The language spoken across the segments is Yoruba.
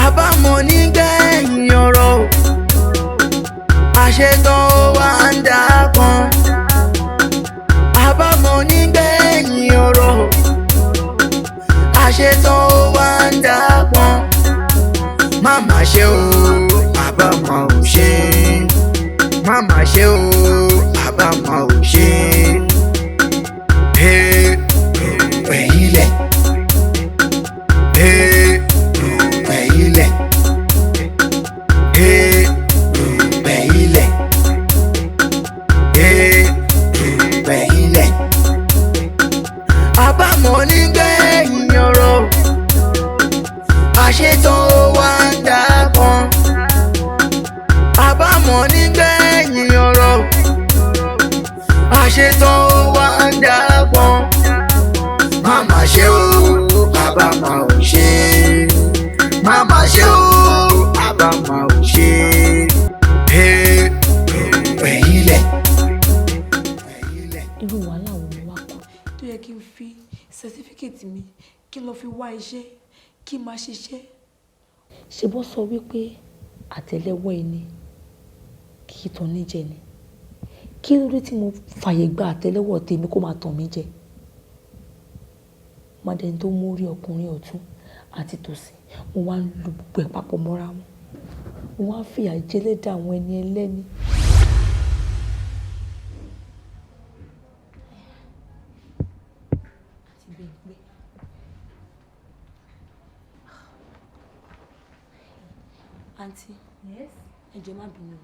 Àbámọ̀ nígbẹ̀yìn ọ̀rọ̀ o, àṣetán ó wá ń dà kan. Àbámọ̀ nígbẹ̀yìn ọ̀rọ̀ o, àṣetán ó wá ń dà kan. Má má ṣe o, àbámọ̀ ò ṣe. Má má ṣe o, àbámọ̀ ò ṣe. Ẹ̀yìn lẹ̀. Ẹ̀yìn lẹ̀. Ẹ̀yìn lẹ̀. Ẹ̀yìn lẹ̀. Àbámọ̀ nígbẹ̀yìn ọ̀rọ̀, àṣetán ó wá ń dà kan. Àbámọ̀ nígbẹ̀yìn ọ̀rọ̀, àṣetán ó wá ń dà kan. Má má ṣe o, àbámọ̀ ò ṣe. Má má ṣe o, àbámọ̀ ò ṣe. Ẹ̀yìn lẹ̀. Irú wàhálà wo mo wá kú tó yẹ kí n fi certificate mi kí n lọ fi wá iṣẹ́, kí n máa ṣiṣẹ́? Ṣe bọ́ sọ wípé àtẹ́lẹwọ́ ẹni kì í tan ní jẹ ni? Kí ló dé tí mo fààyè gba àtẹ́lẹwọ́ tèmi kó máa tàn mí jẹ? Mádẹni tó mú orí ọkùnrin ọ̀tún àti tòsì, mo wá ń lu gbogbo ẹ̀ papọ̀ mọ́ra wọn, mo wá ń fìyà jẹ ẹlẹ́dàá àwọn ẹni ẹlẹ́ni. Àti Bímpé. Àǹtí, ẹ jọ̀ọ́, má bínú.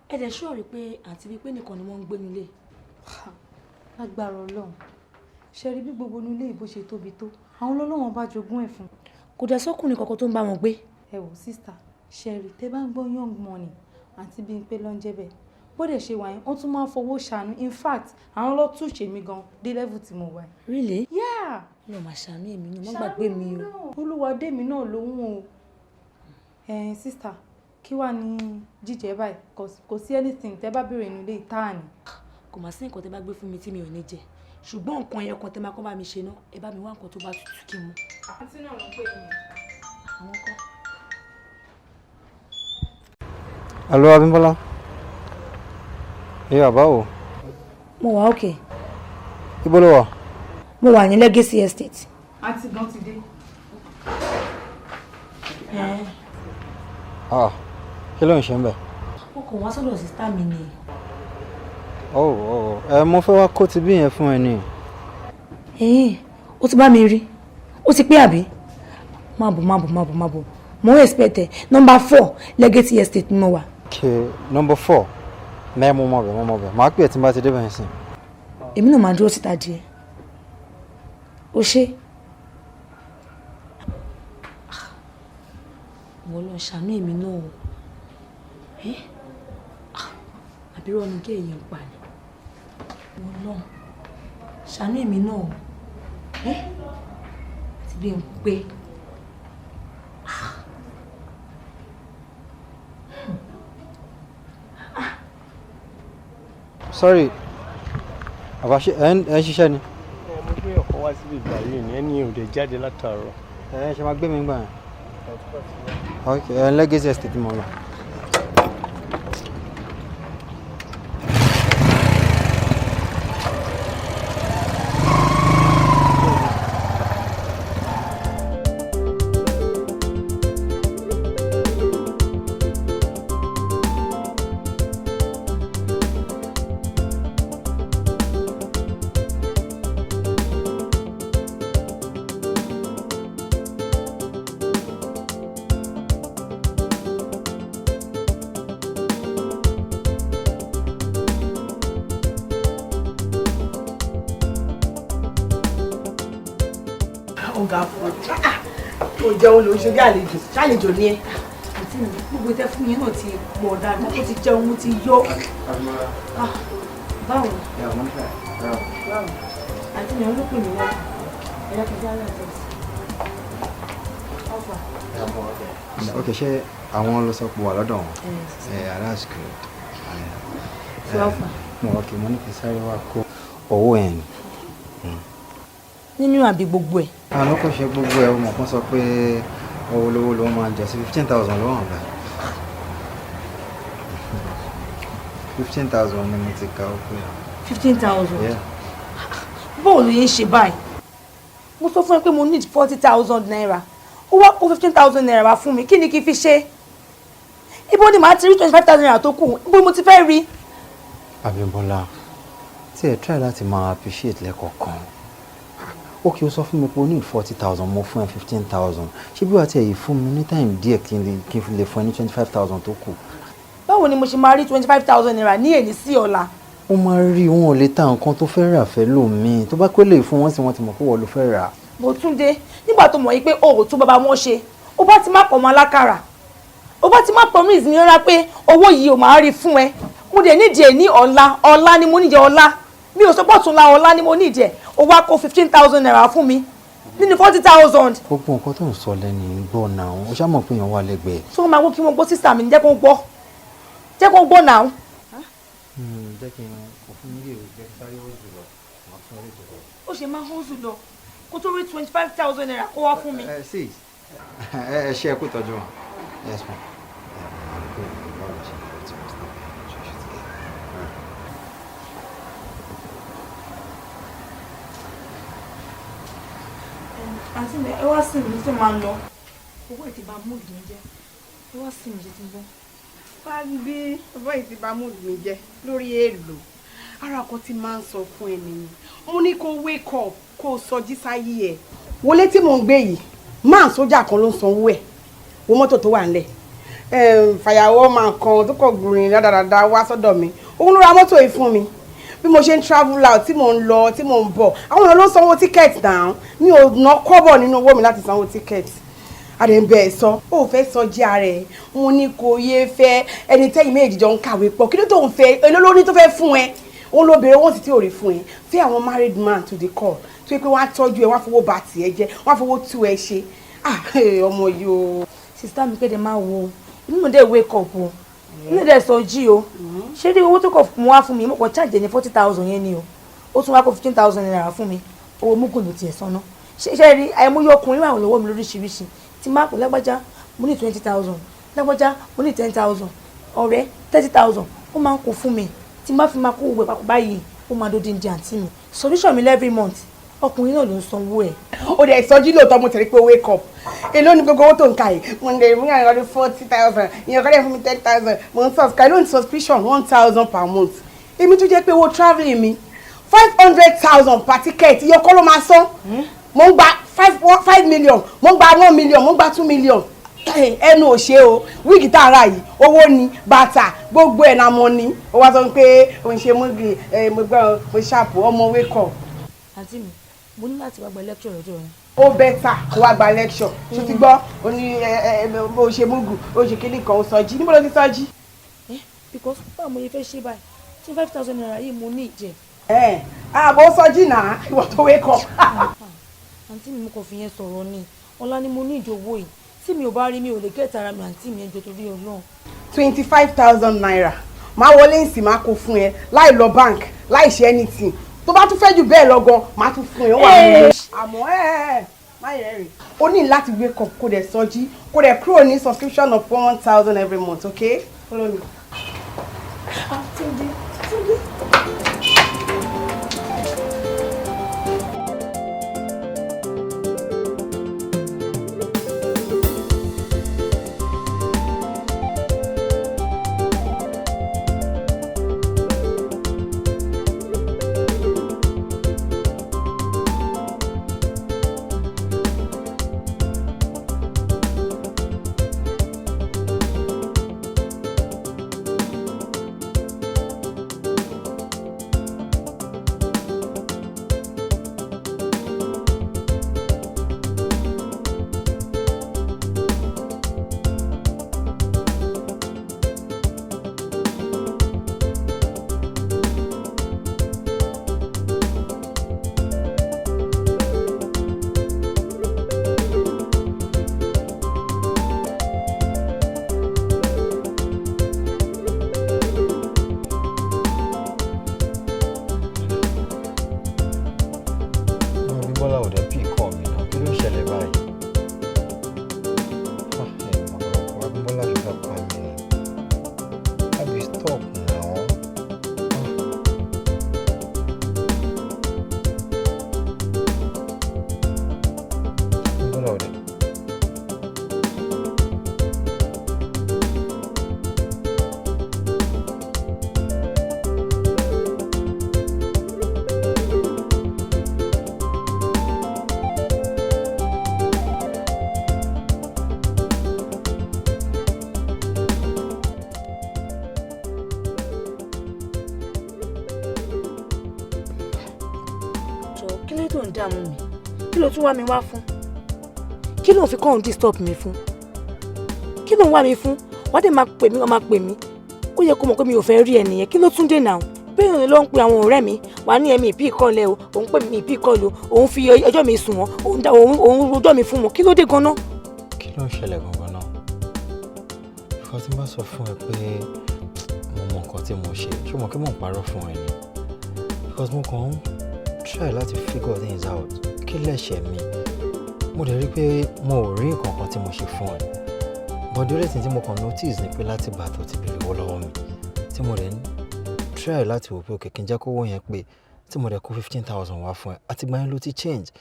Ẹ dẹ̀ ṣọ́ rí pé àǹtí Bímpé nìkan ni wọ́n ń gbé nílé? Lágbára Ọlọ́run, ṣe rí bí gbogbo inú ilé ìbò ṣe tóbi tó, àwọn ọlọ́wọ́n bá jogún ẹ̀ fún. Kò dẹ̀ sọ́kùnrin kankan tó ń bá wọn gbé? Ẹ wò, sister, ṣe rí tẹ́ bá ń gbọ́ young money, àǹtí Bímpé ló ń jẹ́ bẹ́ẹ̀. Bó dẹ̀ ṣe wà yẹn, wọ́n tún máa ń fowó ṣàánú. In fact, àwọn ló túṣe mi gan dé level tí mo wà yìí. Really? Yeah. Lọ máa ṣàánú èmi náà, má gbàgbé mi o. Olúwa dé mi náà lóhùn o. Ẹ sister, kí wàá ní jíjẹ báyìí? Kò sí anything tẹ́ bá béèrè inú ilé ìta ni. Kò má sí nǹkan tẹ́ bá gbé fún mi tí mi ò ní jẹ, ṣùgbọ́n nǹkan ẹyọ kan tẹ́ máa kọ́ bá mi ṣe náà, ẹ bá mi wá nǹkan tó bá tutù kí n mu. Àǹtí náà ló ń pè mí. Àwọn kọ́. Hello, Abímbọ́lá. Ìyá, báwo? Mo wà okay. Ibo ló wà? Mo wà ní Legacy Estate. Àǹtí gan ti dé. Ah, kí ló ń ṣe ń bẹ̀? Mo kàn wá sọ́dọ̀ sister mi ni. Oh, ẹ mo fẹ́ wá kó ti bí yẹn fún ẹ ní. Ẹ̀ẹ́n, ó ti bá mi rí. Ó ti pé àbí? Má bọ̀, má bọ̀, má bọ̀, má bọ̀. Mo ń expect ẹ. Number 4 Legacy Estate ni mo wà. Okay, number 4. Mẹ́ mo mọ̀ bẹ̀, mo mọ̀ bẹ̀. Màá pè ẹ́ tí n bá ti dé bẹ̀ yẹn sìn. Èmi náà máa dúró síta díẹ̀. O ṣé. Ìwọ lọ ṣàánú èmi náà o. Àbírọ̀ ni kí èyí ń pa ni. Ìwọ lọ ṣàánú èmi náà o. Àti bí n pé. Sorry, àbá ṣe ẹ ń ṣiṣẹ́ ni? Ẹ mo gbé ọkọ̀ wá síbi ìgbà yìí ni ẹni ò dé jáde látàárọ̀. Ẹ ṣe máa gbé mi gbà yẹn. Ok, ẹ Legacy Estate mo lọ. Ọ̀gá fún ọ jẹun, ló ń ṣe bí àlejò ṣàlejò ní ẹ. Àǹtí mi, gbogbo ìtẹ́ fún yín náà ti pọ̀ dáadáa. Mo ti jẹun, mo ti yó. Ah, báwo? Báwo? Àǹtí mi, àwọn ló pè mí wá. Ẹ̀yà kẹjá rẹ̀ tẹ̀ sí. Ọ̀fà. Ok, ṣé àwọn ló sọ pé wà lọ́dọ̀ wọn? Yeah, that's good. Wá fà. Mo wá kí mo ní kí n sáré wá kó owó ẹ̀ ni. Nínú àbí gbogbo ẹ̀? Àná kò ṣe gbogbo ẹ̀, ọmọ kan sọ pé owó lówó ló máa ń jẹ sí 15,000 ló wà báyìí. 15,000 ni mo ti ka ó pé. 15,000? Yeah. Báwo ló yẹn ń ṣe báyìí? Mo sọ fún ẹ pé mo need ₦40,000. Ó wá kó ₦15,000 wá fún mi. Kí ni kí n fi ṣe? Ibo ni màá ti rí ₦25,000 tó kù? Ibo ni mo ti fẹ́ rí? Abímbọ́lá, tí ẹ try láti máa appreciate lẹ́kọ̀ọ̀kan. Ó kì í sọ fún mi pé o ní 40,000, mo fún ẹ 15,000. Ṣé bí wàá tiẹ̀ yìí fún mi ní time díẹ̀ kí n lè fún ẹ ní 25,000 tó kù? Báwo ni mo ṣe máa rí ₦25,000 ní èní sí ọ̀la? Ó máa rí. Wọn ò lè ta nǹkan tó fẹ́ rà fẹ́ lòmíì. Tó bá pé lè fún wọn sí, wọn ti mọ̀ pé wọ́n ló fẹ́ rà. Mo Túndé, nígbà tó mọ̀ yìí pé o ò tún bàbá wọn ṣe, o bá ti má pọ̀ mọ́ alákàrà, o bá ti má promise mi rárá pé owó yìí o máa rí fún ẹ. Mo dẹ̀ nídìí ẹ̀ ní ọ̀la. Ọ̀la ni mo nídìí, ọ̀la. Mi ò sọ pọ̀ tún la, ọ̀la ni mo nídìí ẹ̀. O wá kó ₦15,000 fún mi nínú 40,000. Gbogbo nǹkan tó ń sọ lẹ́nu ń gbọ́ náà, ó ṣá mọ̀ pé èèyàn wà lẹ́gbẹ̀ẹ́. Tí wọ́n máa gbọ́, kí wọ́n gbọ́. Sísà mi, jẹ́ kó gbọ́, jẹ́ kó gbọ́ náà. Jẹ́ kí n kò fún mi lè jẹ́ kí sáré ó jù lọ, màá fún ẹ lè jù lọ. Ó ṣe máa ń zù lọ kó tó rí ₦25,000 kó wá fún mi. Ẹ sí ẹ, ẹ ṣe, ẹ kú tọ́jú wọn. Yes ma. Ẹ máa ń pè é, báwo la ṣe lè tí wọ́n stop ẹ ṣe ti kẹ́. Àǹtí mi, ẹ wá sí mi tí màá lọ. Owó ẹ̀ ti bá mood mi jẹ́. Ẹ wá sí mi ṣe ti gbọ́. Fábí, bàbá yìí ti bà mood mi jẹ́ lórí èèlò. Ara kan tí máa ń sọ fún ẹ nìyẹn. Mo ní kó wake up, kó sọjí sáyé ẹ. Wọlé tí mò ń gbé yìí, máa sójà kan ló ń sanwó ẹ̀. Wo mọ́tò tó wà ńlẹ̀, fàyàwọ́ máa kan tó kọ̀ gbìnrín dáadáa wá sọ́dọ̀ mi, òun ló ra mọ́tò yìí fún mi. Bí mo ṣe ń travel out, tí mò ń lọ, tí mò ń bọ̀, àwọn èèyàn ló ń sanwó ticket náà. Mi ò ná kọ́bọ̀ nínú owó mi láti sanwó ticket. Adé ń bẹ ẹ sọ, ó fẹ́ sọ jí ara ẹ̀. Mo ní kò yé fẹ́ ẹni tẹ́yìn méjì jọ ń kàwé pọ̀. Kí ló tó ń fẹ́? Èló ló ní tó fẹ́ fún ẹ? Òun ló béèrè owó sì tí ò rí fún ẹ. Fẹ́ àwọn married man to the core, tó yẹ pé wọ́n á tọ́jú ẹ, wọ́n á fowó ba tiẹ̀ jẹ́, wọ́n á fowó tú ẹ ṣe. Ah, ọmọ yìí o. Sister mi, kéde máa wo inú mi dé, wake up o, inú dẹ̀ sọ jí o. Ṣé ní owó tó kọ̀ mú wá fún mi, mo kàn charge ní 40,000 yẹn ni o. Ó tún wá kó ₦15,000 fún mi. Owó mugun ló tiẹ̀ sọ́nà. Ṣe rí àìmọye ọkùnrin wà lọ́wọ́ mi lóríṣiríṣi tí máa pè: lágbájá, mo ní 20,000; lágbájá, mo ní 10,000; ọ̀rẹ́, 30,000. Ó máa ń kó fún mi. Tí má fi máa kó gbogbo ẹ̀ papọ̀ báyìí, ó máa dódì ní. Àǹtí mi, solution mi every month, ọkùnrin náà ló ń sanwó ẹ̀. Ó dẹ̀ sọjí lóòótọ́, mo tẹ̀lé pé wake up. Èló ni gbogbo owó tó ń ka yìí? Mo lè mú yàrá ní 40,000, ìyẹn kọ́ lè fún mi 10,000. Mo ń subscribe lónìí, subscription 1,000 per month. Èmi tún jẹ́ pé owó travelling mi, 500,000 per ticket. Iye kọ́ ló máa san. Mo ń gba 5 million, mo ń gba 1 million, mo ń gba 2 million. Ẹnu ò ṣe o. Wig tá a rà yìí, owó ni. Bàtà, gbogbo ẹ̀ náà mo ní. Ó wá sọ pé òun ṣe múgi ẹ. Mo gbọ́, mo ṣàpò ọmọ, wake up. Àǹtí mi, mo ní láti wá gba lecture lọ́jọ́ yẹn. Ó better kó wá gba lecture. Ṣó ti gbọ́? Ó ní ẹ ẹ, bó ṣe múgù, ó ṣe kíní kan, ó sọjí. Níbo ló ti sọjí? Ẹ because báwo mo yẹ fẹ́ ṣe báyìí? ₦25,000 yìí mo ní ìjẹ. Ẹ àbò sọjí náà, ìwọ tó wake up. Àǹtí mi, mo kàn fi yẹn sọ̀rọ̀ ni. Ọ̀la ni mo ní ìjòwò yìí. Tí mi ò bá rí, mi ò lè get ara mi. Àǹtí mi, ẹjọ́, torí Ọlọ́run. ₦25,000 máa wọlé ìsìn, máa kó fún ẹ láì lọ bank, láì ṣe anything. Tó bá tún fẹ́ jù bẹ́ẹ̀ lọ gan, máa tún fún ẹ. Ó wà nínú. Àmọ́ ẹ ẹ má yẹ rè, o ní láti wake up, kó dẹ̀ sọjí, kó dẹ̀ kúrò ní subscription of 1,000 every month. Okay, follow me. Ah, Túndé, Túndé. Kí ló tó ń dààmú mi? Kí ló tún wá mi wá fún? Kí ló ń fi kọ́ ń disturb mi fún? Kí ló ń wá mi fún? Wàá dé máa pè mí, wàá máa pè mí. Ó yẹ kó mọ̀ pé mi ò fẹ́ rí ẹ nìyẹn. Kí ló tún dé náà? Bẹ́ẹ̀ ló ń pe àwọn ọ̀rẹ́ mi. Wàá ní ẹ̀mí ìpí ìkọlẹ̀ o, òun pè mí ìpí ìkọlù, òun fi ẹjọ́ mi sùn wọ́n, òun rojọ́ mi fún wọn. Kí ló dé gan-an? Kí ló ń ṣẹlẹ̀ gangan náà? Because tí n bá sọ fún ẹ pé mo mọ nǹkan tí mo ṣe, ṣé o mọ̀ kí mò ń parọ́ fún ẹ ni? Because mo kàn ń try láti figure things out. Kí lẹ̀ṣẹ̀ mi? Mo dẹ̀ rí pé mo ò rí nǹkan kan tí mo ṣe fún ẹ. But the only thing tí mo kàn notice ni pé láti ìgbà tó ti bèrè owó lọ́wọ́ mi, tí mo dẹ̀ ń try láti wò pé okay, kí n jẹ́ kówó yẹn pé, tí mo dẹ̀ kó 15,000 wá fún ẹ, àtìgbà yẹn ló ti change.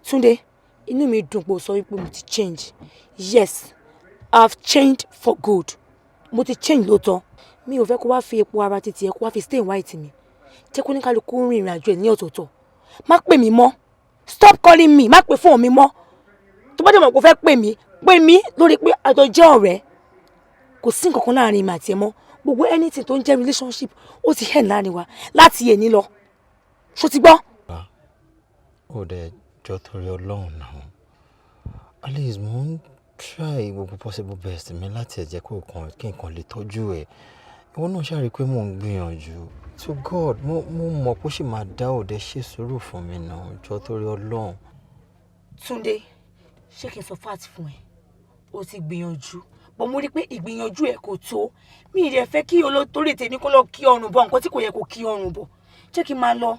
Túndé, inú mi dùn pé o sọ wípé mo ti change. Yes, I've changed for good. Mo ti change lóòótọ́. Mi ò fẹ́ kó wá fi epo ara títí ẹ kó wá fi stain white mi. Jẹ́ kó ní kálukú rìn ìrìn àjò ẹ̀ ní ọ̀tọ̀ọ̀tọ̀. Má pè mí mọ́. Stop calling me. Má pè fóònù mi mọ́. Tó bá dẹ̀ mọ̀ pé o fẹ́ pè mí, pè mí lórí pé àjọ jẹ́ ọ̀rẹ́. Kò sí nǹkan kan láàrin mi àti ẹ mọ́. Gbogbo anything tó ń jẹ́ relationship ó ti end láàrin wa láti èní lọ. Ṣó ti gbọ́? Ó dẹ̀ jọ torí Ọlọ́run náà. At least mo ń try gbogbo possible best mi láti ẹ̀ jẹ́ kó kàn kí nǹkan lè tọ́jú ẹ̀. Ìwọ náà ṣàrí pé mò ń gbìyànjú. To God, mo mọ̀ pé ó sì máa dá òde ṣe sùúrù fún mi náà, jọ torí Ọlọ́run. Túndé, ṣé kí n sọ fact fún ẹ? O ti gbìyànjú, but mo rí pé ìgbìyànjú ẹ kò tó. Mi ì dẹ̀ fẹ́ kí olótórí tèmi kó lọ kí ọrùn bọ̀ nǹkan tí kò yẹ kó kí ọrùn bọ̀. Jẹ́ kí n máa lọ.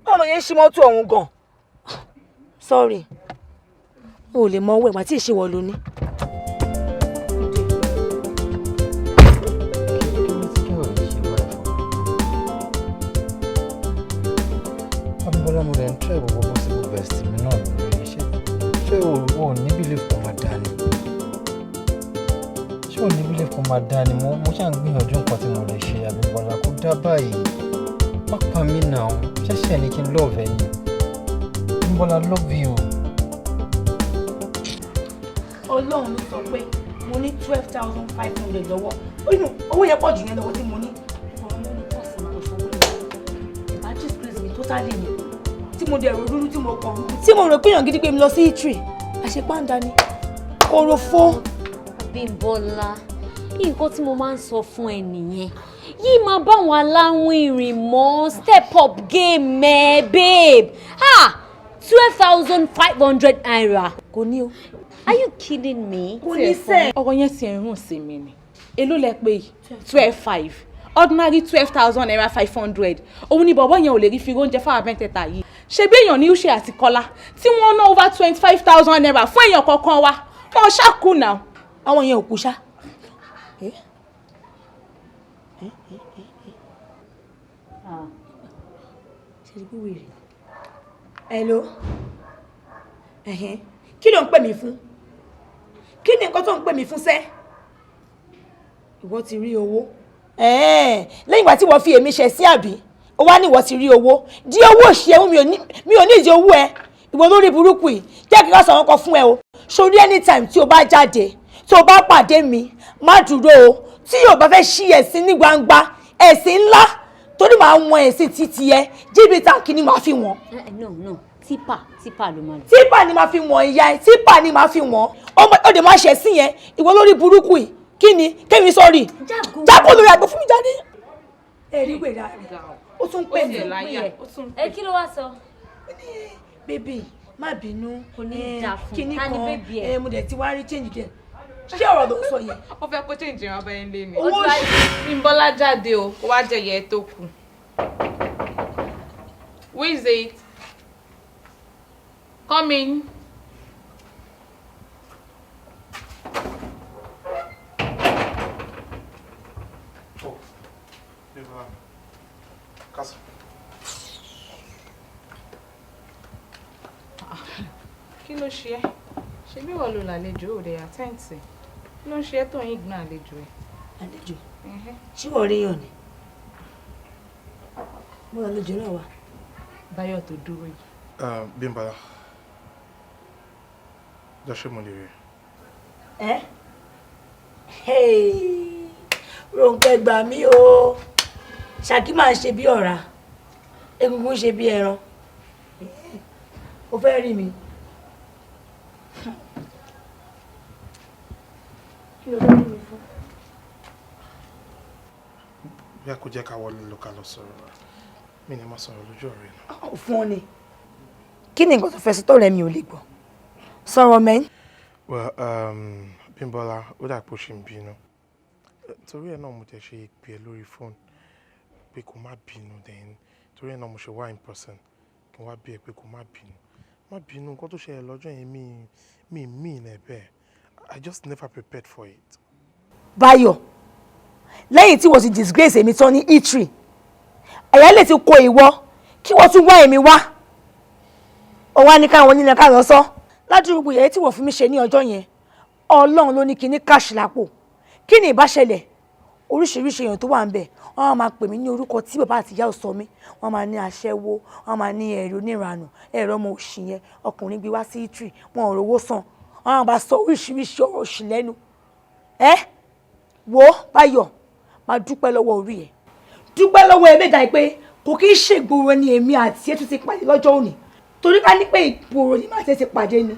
Báwo ló yẹn ń ṣí mọ́tò ọ̀hún gan? Sorry. O ò lè mọ owó ẹ̀gbà tí ìṣèwọ̀ ló ní. Kí ló tí kí ọ̀rẹ́ ṣe báyìí fún mi? Abímbọ́lá, mo dẹ̀ ń try gbogbo possible best mi náà lórí ṣé o ò ní belief kó máa dá ni? Ṣé o ní belief kó máa dá ni? Mo ṣáà ń gbìyànjú nǹkan tí mo lè ṣe. Abímbọ́lá, kó dá báyìí. Má pa mí náà. Ṣẹ̀ṣẹ̀ ni kí n love ẹ ni. Abímbọ́lá, love you. Ọlọ́run ló sọ pé mo ní 12,500 lọ́wọ́. Inú owó yẹn pọ̀ jù yẹn lọ́wọ́ tí mo ní. Ọ̀rọ̀ ló ní pọ̀sì mi kò sanwó yẹn. Ìbá disgrace mi totally ni. Tí mo dẹ̀ rò dúdú tí mo kàn. Tí mo rò pé èèyàn gidi gbé mi lọ sí eatery. Àṣepáǹda ni. Korofo. Bímbọ́lá, nǹkan tí mo máa ń sọ fún ẹ nìyẹn yìí, máa bá àwọn aláwìn rìn mọ́. Step up game ẹ, babe. Ah, ₦12,500. Kò ní o. Are you kidding me? Kò ní sẹ́ẹ̀. Ọ̀rọ̀ yẹn ti ń rùn sí mi ni. Èló lẹ pé 12,500? Ordinary ₦12,500 òun ni bọ̀bọ̀ yẹn ò lè rí fi oúnjẹ fáwọn mẹ́tẹ̀ẹ̀ta yìí. Ṣe bí èèyàn ní Uche àti Kọ́lá tí wọ́n ná over ₦25,000 fún èèyàn kọ̀ọ̀kan wa, wọ́n ṣàkú náà. Àwọn yẹn ò kú ṣá. Eh? Eh, eh, eh, eh. Ṣe rí wèrè. Hello. Ẹ̀hẹ́n. Kí ló ń pè mí fún? Kí ni nǹkan tó ń pè mí fún sẹ́? Ìwọ ti rí owó. Ẹ̀ẹ́n. Lẹ́yìn ìgbà tí wọ́n fi èmi ṣẹ̀ sí àbí? Ó wá ní ìwọ ti rí owó. Di owó òṣì ẹ̀hún, mi ò ní ìdí owó ẹ. Ìwọ lórí burúkú yìí. Jẹ́ kí n sọ àwọn kan fún ẹ o. Sórí anytime tí o bá jáde, tí o bá pàdé mi, má dúró o. Tí yóò bá fẹ́ ṣí ẹ̀sìn ní gbangba, ẹ̀sìn ńlá, torí màá wọn ẹ̀sìn títí ẹ, jíbi táǹkì ni màá fi wọ̀n. No, no, tipper, tipper ló máa lò. Tipper ni màá fi wọ̀n ìyá ẹ, tipper ni màá fi wọ̀n. Ó dẹ̀ máa ṣẹ̀ sí yẹn, ìwọ lórí burúkú yìí. Kí ni? Kémi sọ́ọ̀rì. Jákò lórí àgbo fún mi jáde. Ẹ rí wèrè rẹ̀, ó tún pè mí. Ẹ kí ló wá sọ? Baby, má bínú. Kò ní í dáa fún. Kíní Ta ni kan baby ẹ? Ẹ mo dẹ̀ ti wá rí change díẹ̀. Ṣé ọ̀rọ̀ ló ń sọ yẹn? Ó fẹ́ kó change ìran abẹ́yẹn lé ni. Owó òṣì. Bímbọ́lá, jáde o, kó wá jẹyẹ tó kù. Who is it? Come in. Oh, Bímbọ́lá. Kásán. Kí ló ṣe ẹ́? Ṣé bí wọ́n lò lálejò ò dẹ̀ attend sí? Kí ló ń ṣe ẹ́ tó ń ignore àlejò ẹ̀? Àlejò? Ṣé wọ́n rí yàn ni? Mo lálejò náà wá. Báyọ̀ tó dúró yìí. Bímbọ́lá. Jọ, ṣé mo lè rí ẹ? Ẹ Rónkẹ́, gbà mí o. Ṣàkí máa ń ṣe bí ọ̀rá, egungun ṣe bí ẹran. O fẹ́ rí mi? Kí ló fẹ́ rí mi fún? Bí a kò jẹ́ ká wọlé lọ, ká lọ sọ̀rọ̀. Mi ni má sọ̀rọ̀ lójú ọ̀rẹ́ náà. Ó fún ọ ni. Kí ni nǹkan tó fẹ́ sọ tọ́rẹ́ mi ò lè gbọ́? Sọ̀rọ̀ mẹ́rin. Well, Bímbọ́lá, ó dà pé ó ṣì ń bínú. Torí ẹ̀ náà mo tẹ̀ ṣe pè ẹ́ lórí fóònù pé kó má bínú. Then torí ẹ̀ náà mo ṣe wá in person kí n wá bí ẹ pé kó má bínú. Má bínú, nǹkan tó ṣẹlẹ̀ lọ́jọ́ yẹn, mi mean ẹ̀ bẹ́ẹ̀. I just never prepared for it. Báyọ̀, lẹ́yìn tí wọ́n ti disgrace èmi tán ní eatery, àyà lè ti kó ìwọ kí wọ́n tún wá èmi wá. Ó wá ní káwọn onílẹ̀ ká lọ sọ ládùúgbò yẹn tí wọ́n fún mi ṣe ní ọjọ́ yẹn. Ọlọ́run ló ní kí ní cash lápò. Kí ni ìbá ṣẹlẹ̀? Oríṣiríṣi èèyàn tó wà ń bẹ̀, wọ́n á máa pè mí ní orúkọ tí bàbá àti ìyá ò sọ mí. Wọ́n máa ní aṣẹ́wó, wọ́n máa ní ẹ̀rọ oníranù, ẹ̀rọ ọmọ òṣì yẹn, ọkùnrin gbé wá sí eatery, wọn ò rówó san. Wọ́n á máa sọ oríṣiríṣi ọ̀rọ̀ òṣì lẹ́nu. Ẹ́ wo Báyọ̀, máa dúpẹ́ lọ́wọ́ orí ẹ̀, dúpẹ́ lọ́wọ́ ẹlẹ́dàá pé kò kí ń ṣègboro ni èmi àti ẹ̀ tún ti pàdé lọ́jọ́ òní, torí ká ní pé ìgboro ni màá tẹ́ ti pàdé ni,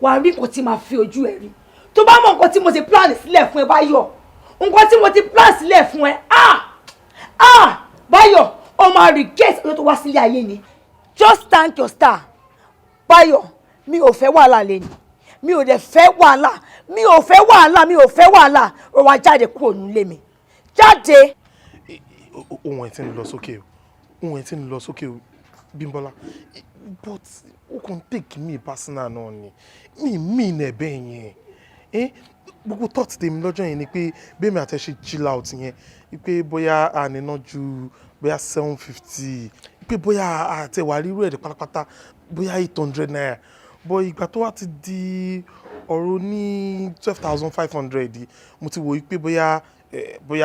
wàá rí nǹkan tí màá fi ojú ẹ̀ rí. Tó bá mọ nǹkan tí mo ti plan sílẹ̀ fún ẹ, Báyọ̀, nǹkan tí mo ti plan sílẹ̀ fún ẹ, ah ah, Báyọ̀, o máa regret ọjọ́ tó wá sílé ayé ni. Just thank your star. Báyọ̀, mi ò fẹ́ wàhálà lẹ́nu, mi ò dẹ̀ fẹ́ wàhálà, mi ò fẹ́ wàhálà, mi ò fẹ́ wàhálà. Ó wá jáde kúrò nílé mi, jáde. Ohun ẹ̀ tí ń lọ sókè o, ohun ẹ̀ tí ń lọ sókè o, Bímbọ́lá, but ó kàn take me personal náà ni. Mi mean ẹ̀ bẹ́ẹ̀ yẹn. Gbogbo thought tèmi lọ́jọ́ yẹn ni pé bẹ́ẹ̀ mi àti ẹ ṣe chill out yẹn, pé bóyá a níná ju bóyá 750, pé bóyá àtẹ̀wá rírú ẹ̀ pátápátá, bóyá ₦800. But ìgbà tó wá ti di ọ̀rọ̀ ní 12,500, mo ti wò ó pé bóyá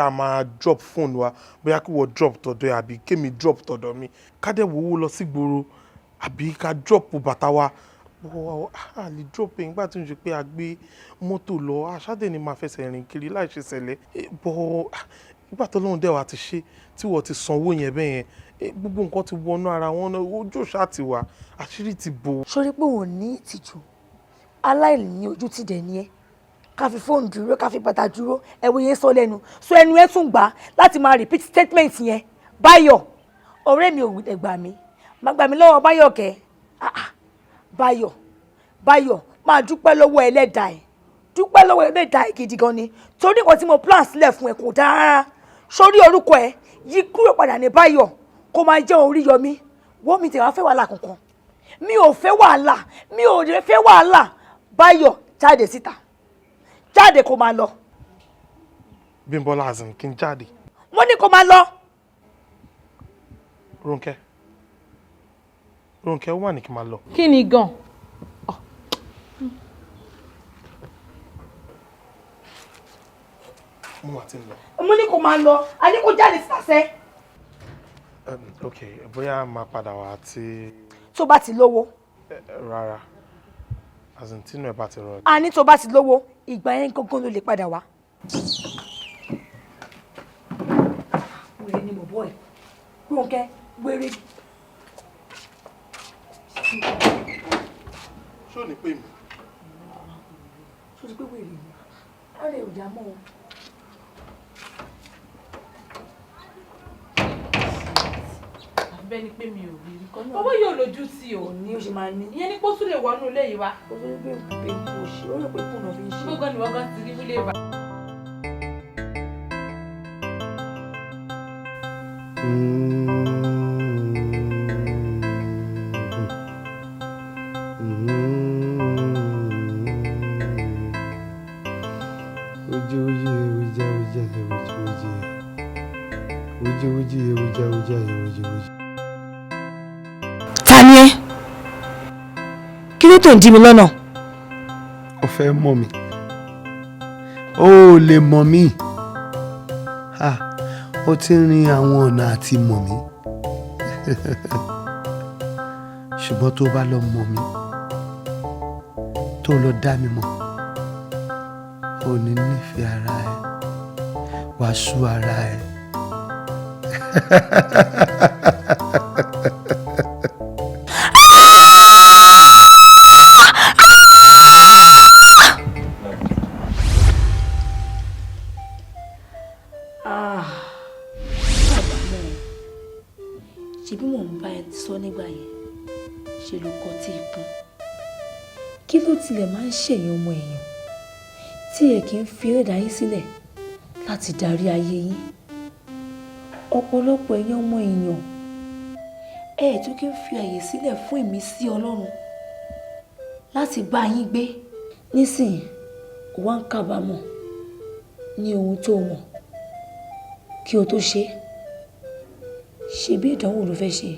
a máa drop phone wa, bóyá kí wọ́n drop tọ̀dọ̀ ẹ̀ àbí kémi drop tọ̀dọ̀ mi, ká dẹ̀ wò ó lọ sí gbòòrò, àbí ká drop bàtà wa. A lè drop ẹ̀ nígbà tí ó ń ṣe pé a gbé mọ́tò lọ, aṣáde ni máa fẹsẹ̀ rìn kiri láì ṣe ṣẹlẹ̀. But nígbà tó lóun dẹ̀ wá ti ṣe tí wọ́n ti sanwó yẹn bẹ́ẹ̀ yẹn, gbogbo nǹkan ti wọnú ara wọn náà, ojú òṣà ti wà, àṣírí ti bò. Sórí pé òun ní ìtìjú, aláìní ojú ti dẹ̀ ní ẹ. Ká fi fóònù dúró, ká fi bàtà dúró, ẹ̀wọ̀ yẹn sọ lẹ́nu sọ ẹnu ẹ̀ tún gbà láti máa repeat statement yẹn. Báyọ̀, ọ̀rẹ́ mi ò gbà mí, má gbà mí lọ́wọ́ Báyọ̀ kẹ́. Ah ah, Báyọ̀, Báyọ̀, máa dúpẹ́ lọ́wọ́ ẹlẹ́dàá ẹ̀, dúpẹ́ lọ́wọ́ ẹlẹ́dàá ẹ̀ gidi gan ni, torí nǹkan tí mo plan sílẹ̀ fún ẹ kò dáa rárá. Sórí orúkọ ẹ yí kúrò padà ní Báyọ̀, kó máa jẹ́ Oríyọmí. Wọ́n mi tẹ̀ wá fẹ́ wàhálà kankan, mi ò fẹ́ wàhálà, mi ò lè fẹ́ wàhálà. Báyọ̀, jáde síta, jáde kó máa lọ. Bímbọ́lá, azin kí n jáde? Wọ́n ní kó máa lọ. Rónkẹ́, Rónkẹ́, ó wà ní kí n máa lọ. Kí ni gan? Mo wà tí ń lọ. Mo ní kó máa lọ, a ní kó jáde síta sẹ́. Ok, bóyá máa padà wá tí. Tó bá ti lówó. Rárá, azin tínú ẹ bá ti rọ. A ní tó bá ti lówó, ìgbà yẹn gangan ló lè padà wá. Wèrè ni bọ̀bọ̀ ẹ̀, Rónkẹ́, wèrè. Ṣé ò ní pè mí? Ṣó ti pé wèrè ni? Ara ẹ̀ ò yá mọ́ o. Bẹ́ẹ̀ ni pé mi ò rí rí. Owó yóò lójú tí o. Ní o ṣe máa ní. Ìyẹn ní pé ó tún lè wọnú ilé yìí wá. Ó tún gbé pé kò ṣe, ó rò pé kùnà fi ń ṣe. Gbogbo ni wọ́n gan ti rí wílé wa. Oje oje oje oje oje oje oje oje oje oje oje oje. Ta ni ẹ? Kí ló tó ń dí mi lọ́nà? O fẹ́ mọ̀ mí? O ò lè mọ̀ mí. Ha, o ti rin àwọn ọ̀nà àti mọ̀ mí, ṣùgbọ́n tó bá lọ mọ̀ mí, tó lọ dá mi mọ̀, ò ní nífẹ̀ẹ́ ara ẹ, wàá sú ara ẹ. Ṣe bí mò ń bá ẹ sọ nígbà yẹn, ṣe ló kọ tí ikún. Kí ló tilẹ̀ máa ń ṣèyàn ọmọ èèyàn tí ẹ kì í fi ẹlẹ́dàá yín sílẹ̀ láti darí ayé yín? Ọ̀pọ̀lọpọ̀ ẹ̀yin ọmọ èèyàn, ẹ ẹ̀ tún kí ń fi àyè sílẹ̀ fún ìmísí Ọlọ́run láti bá yín gbé. Nísìnyí, ó wá ń kábàámọ̀ ní ohun tó mọ̀ kí o tó ṣe é. Ṣebí ìdánwò ló fẹ́ ṣe?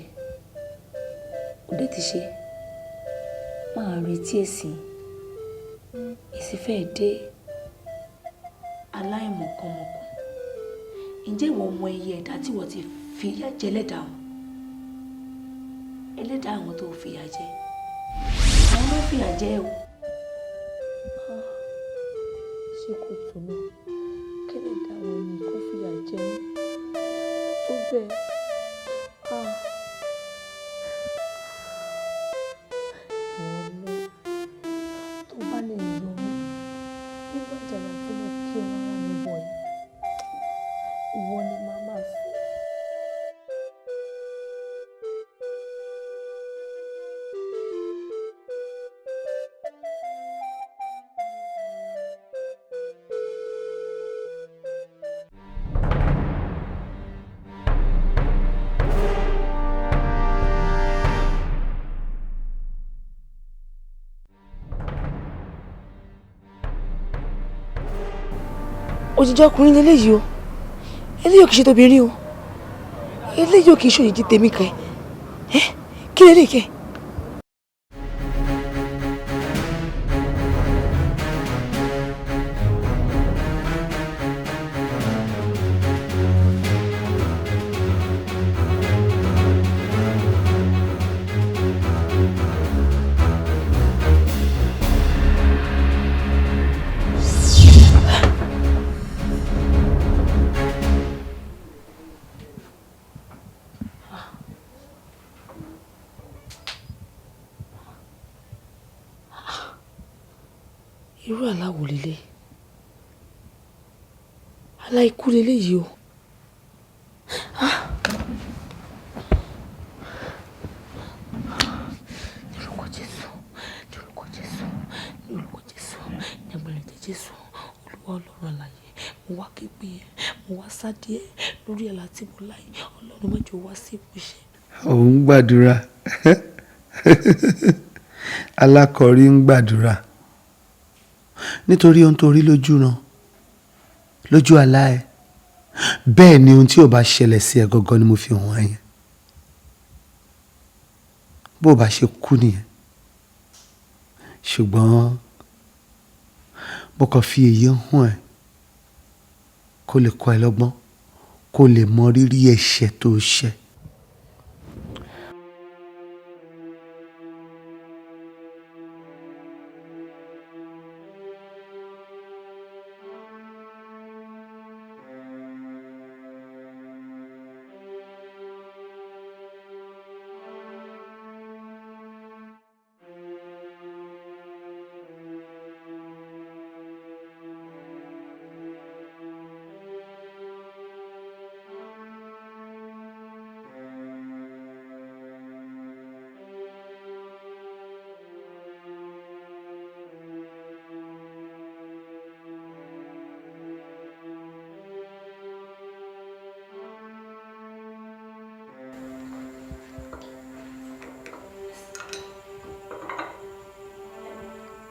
Ó dẹ̀ ti ṣe. Máa retí èsì. Èsì fẹ́ẹ̀ dé. Aláìmọ̀kànmọ̀kàn. Ǹjẹ́ ìwọ mọ iye ẹ̀dá tí ìwọ ti fi ìyà jẹ ẹlẹ́dàá wọn? Ẹlẹ́dàá àwọn tó fi ìyà jẹ. Àwọn ló fìyà jẹ ẹ́ o. Ṣé kò tó náà? Kí ẹlẹ́dàá àwọn ẹni kó fìyà jẹ mí? Tó bẹ́ẹ̀. Ah. Ìwọ lọ. Tó bá lè yọ mí nínú àjàgà tí mo kí ọ rárá mi bọ̀ yìí, ìwọ ni màá máa sìn. Òjijì ọkùnrin leléyìí o. Eléyìí ò kìí ṣe tóbìnrin o. Eléyìí ò kìí ṣe òjijì tèmi kẹ. Ẹ kí leléyìí kẹ? Irú àlá wo leléyìí? Àlá ikú leléyìí o. Ah! Ní orúkọ Jésù, ní orúkọ Jésù, ní orúkọ Jésù, ní agbára ẹ̀jẹ̀ Jésù, Olúwa Ọlọ́run alààyè, mo wá ké pè ẹ́, mo wá sádé ẹ́ lórí àlá tí mo lá yìí. Ọlọ́run má jẹ́ ó wá sí ìmúṣẹ. Òun gbàdúrà. Alákọ̀rí ń gbàdúrà. Nítorí ohun tó rí lójú ran, lójú àlá ẹ. Bẹ́ẹ̀ ni ohun tí ò bá ṣẹlẹ̀ sí ẹ gangan ni mo fi hàn ẹ́ yẹn. Bó o bá ṣe kú nìyẹn. Ṣùgbọ́n mo kàn fi èyí hàn ẹ́ kó lè kọ́ ẹ lọ́gbọ́n, kó lè mọ rírì ẹ̀ṣẹ̀ tó ṣẹ̀.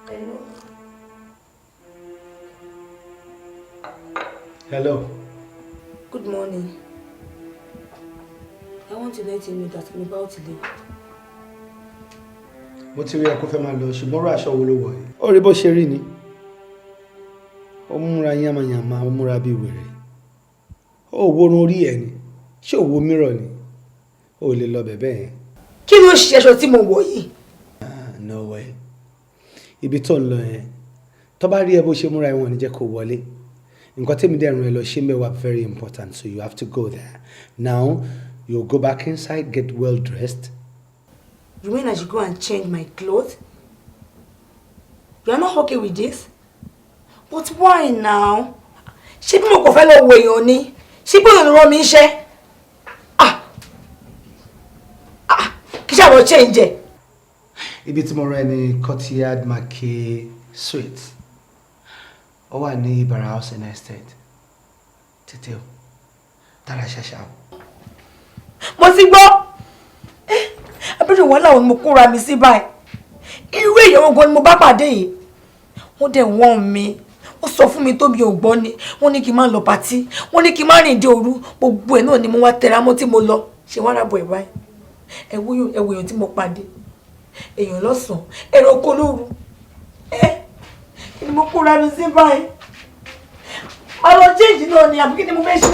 Hello. Hello. Good morning. I want to let you know that I'm about to leave. Mo ti rí ẹ kó fẹ́ máa lọ, ṣùgbọ́n irú aṣọ wo ló wọ̀ yìí? Ó rí bó ṣe rí ni. Ó múra yánmayànma, ó múra bíi wèrè. Ó wo orun orí ẹ ni. Ṣé ò wo mirror ni? Ó lè lọ bẹ̀bẹ̀ yẹn. Kí ló ṣe aṣọ tí mo wọ̀ yìí? Ah, no way. Ibi tó ń lọ yẹn, tó bá rí ẹ bó ṣe múra ẹ, wọn ò ní jẹ́ kó wọlé. Nǹkan tèmi dẹ̀ rán ẹ lọ ṣe mẹ́wàá very important, so you have to go there. Now, you go back inside, get well dressed. You mean I should go and change my clothes? You are not okay with this? But why now? Ṣé bí mo kò fẹ́ lọ wo èèyàn ni? Ṣé bí òun rán mi iṣẹ́? Ah! Change ẹ̀. Ibi tí mo rán ẹ ní Courtyard Marquis Suites. Ó wà ní Ibara House and Estate. Tètè o, tara ṣàṣà o. Mo ti gbọ́. Abẹ́rẹ́ wàhálà òun mo kóra mi sí báyìí. Irú èèyàn gan ni mo bá pàdé yìí? Wọ́n dẹ̀ wọ́n mi, wọ́n sọ fún mi tó mi ò gbọ́ ni. Wọ́n ní kí n má lọ party, wọ́n ní kí n má rìn dé òru. Gbogbo ẹ̀ náà ni mo wá tẹra mọ́ tí mo lọ ṣe wọ́n rábọ̀ ẹ̀ báyìí. Ẹ wo èèyàn tí mo pàdé, èèyàn lọ́sàn-án, ẹranko lóru. Ẹ kí ni mo kóra mi sí báyìí? Ọ̀rọ̀ change náà ni, àbí kí ni mo fẹ́ ṣe?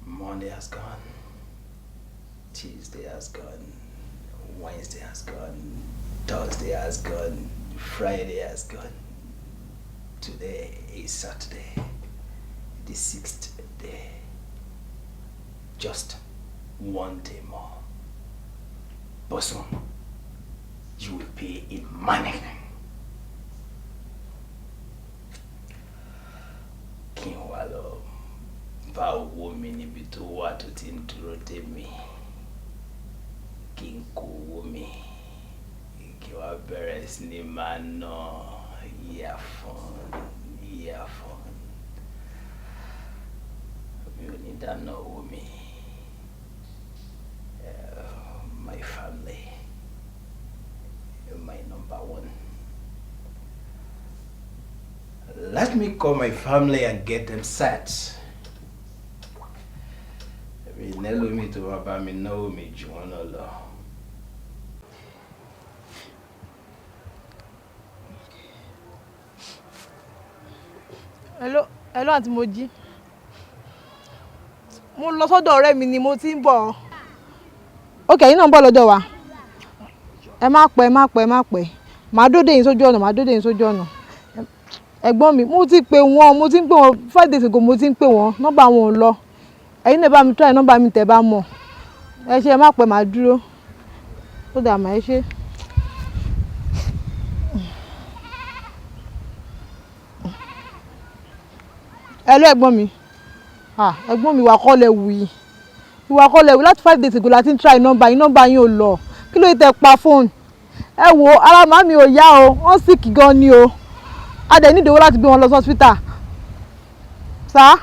Monday has gone, Tuesday has gone, Wednesday has gone, Thursday has gone, Friday has gone. Today is Saturday, the sixth day. Just one day more. Bosun, you will pay in money. Kí n wá lọ bá owó mi níbi tó wà tó ti ń dúró dè mí, kí n kó owó mi, kí wá bẹ̀rẹ̀ sí ní máa ná yíyàfọ́n yíyàfọ́n. Mi ò ní dáná owó mi. My family, my number one. Let me call my family and get them set. Mi nẹ́lómi tó wá bá mi náwó mi jù wọ́n náà lọ. Hello, hello, àǹtí Mojí. Mo lọ sọ́dọ̀ ọ̀rẹ́ mi ni, mo ti ń bọ̀. Ok, ẹ̀yin náà ń bọ̀ lọ́dọ̀ wa. Ẹ má pẹ́, ẹ má pẹ́, ẹ má pẹ́. Màá dóde yín sójú ọ̀nà, màá dóde yín sójú ọ̀nà. Ẹ̀gbọ́n mi, mo ti pè wọ́n, mo ti ń pè wọ́n 5 days ago, mo ti ń pè wọ́n, nọ́mbà wọn ò lọ. Ẹ̀yin náà bá mi try nọ́mbà mi tẹ̀ bá mọ̀. Ẹ ṣé, ẹ má pẹ́, màá dúró. Ó dà mà, ẹ ṣé. Hello, ẹ̀gbọ́n mi. Ah, ẹ̀gbọ́n mi, ìwà kọ́ lẹ wù yìí. Ìwà kọ́ lẹ wù. Láti 5 days ago la ti ń try nọ́mbà yín, nọ́mbà yín ò lọ. Kí ló dé tẹ pa fóònù? Ẹ wo, ara màmí ò yá o, wọ́n sick gan ni o. A dẹ̀ nídìí owó láti gbé wọn lọ sí hospital. Sá.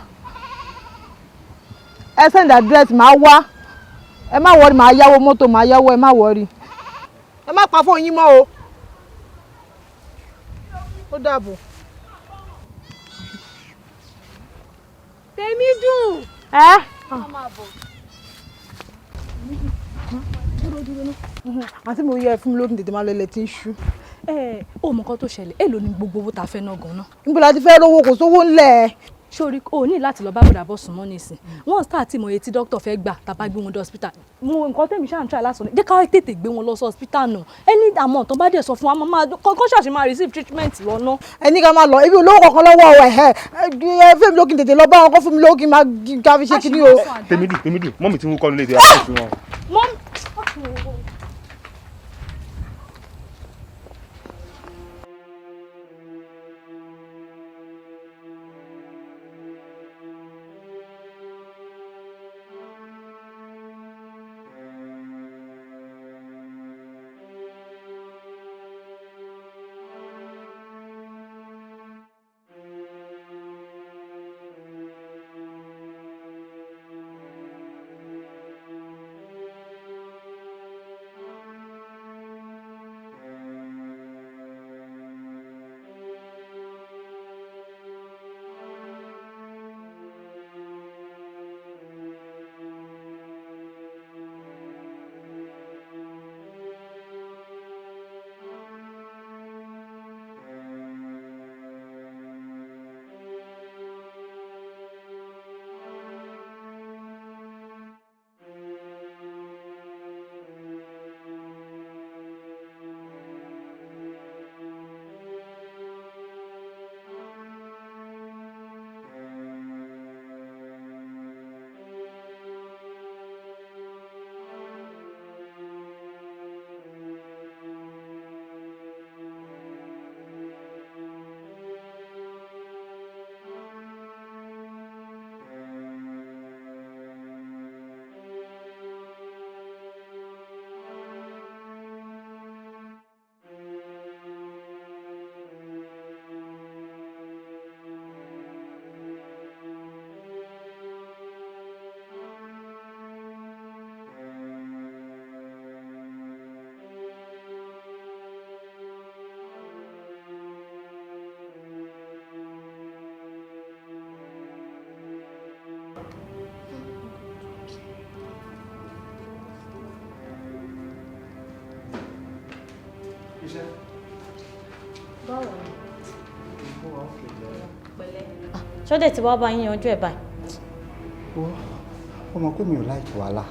Ẹ send address, màá wá. Ẹ má worry, màá yáwó mọ́tò, màá yáwó, ẹ má worry. Ẹ má pa fóònù yín mọ́ o. Ó dàbọ̀. Tèmi dùn. Ẹ́. Máa bọ̀. Àǹtí mi ò yẹ fún mi lókun, tètè máa lọ, ilẹ̀ tí ń ṣú. Ẹ ó mọ nǹkan tó ṣẹlẹ̀, èló ni gbogbo owó tá a fẹ́ ná gan-an? Níbo la ti fẹ́ rówó? Kò sówó ńlẹ̀. Sórí o ní láti lọ bá bọ̀dà bọ̀ sùn mọ́ nísìn. Wọ́n start mọ̀ etí dókítà fẹ́ gbà tàbá gbé wọn dé hospital. Mo nǹkan tẹ̀mí ṣáà ń try láti sọ ni jẹ́ ká tètè gbé wọn lọ sí hospital náà. Any amount tó bá dẹ̀ sọ fún wa, máa kọ́kọ́ ṣàṣì máa receive treatment lọ́nà. Ẹ ní ká máa lọ ibi olówó kankan lọ́wọ́ ẹ ẹ ẹ fẹ́mi lókun, tètè lọ bá wọn kó fún mi lówó kí n máa ká fi ṣe kíní o. Tèmídùn, Tèmídùn, mummy tí ń wúkọ́ nílé ìdí àti ìfihàn. Mummy. Iṣẹ́. Báwo ni? Pẹ̀lẹ́. Ṣọ́dẹ̀ tí wàá bá yín yanjú ẹ̀ báyìí? Ó mọ̀ pé mi ò like wàhálà,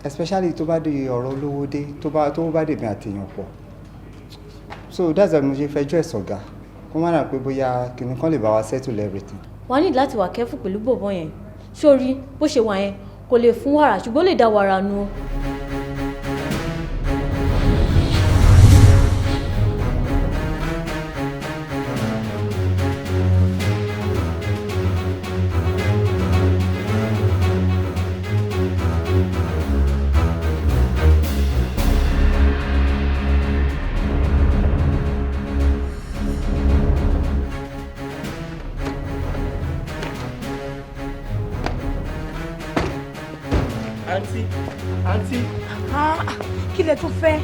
especially tó bá dé ọ̀rọ̀ olówó dé, tó bá dèmi àtèèyàn pọ̀. So that's why mo ṣe fẹjọ́ ẹ̀ sọ̀gá, kó má dà pé bóyá kìnnì kan lè bá wa settle everything. Wàá ní láti wà careful pẹ̀lú bọ̀bọ̀ yẹn. Sórí bó ṣe wà yẹn, kò lè fún wàrà ṣùgbọ́n ó lè dá wàrà nù o. Àǹtí, àǹtí. Kí lẹ tún fẹ́?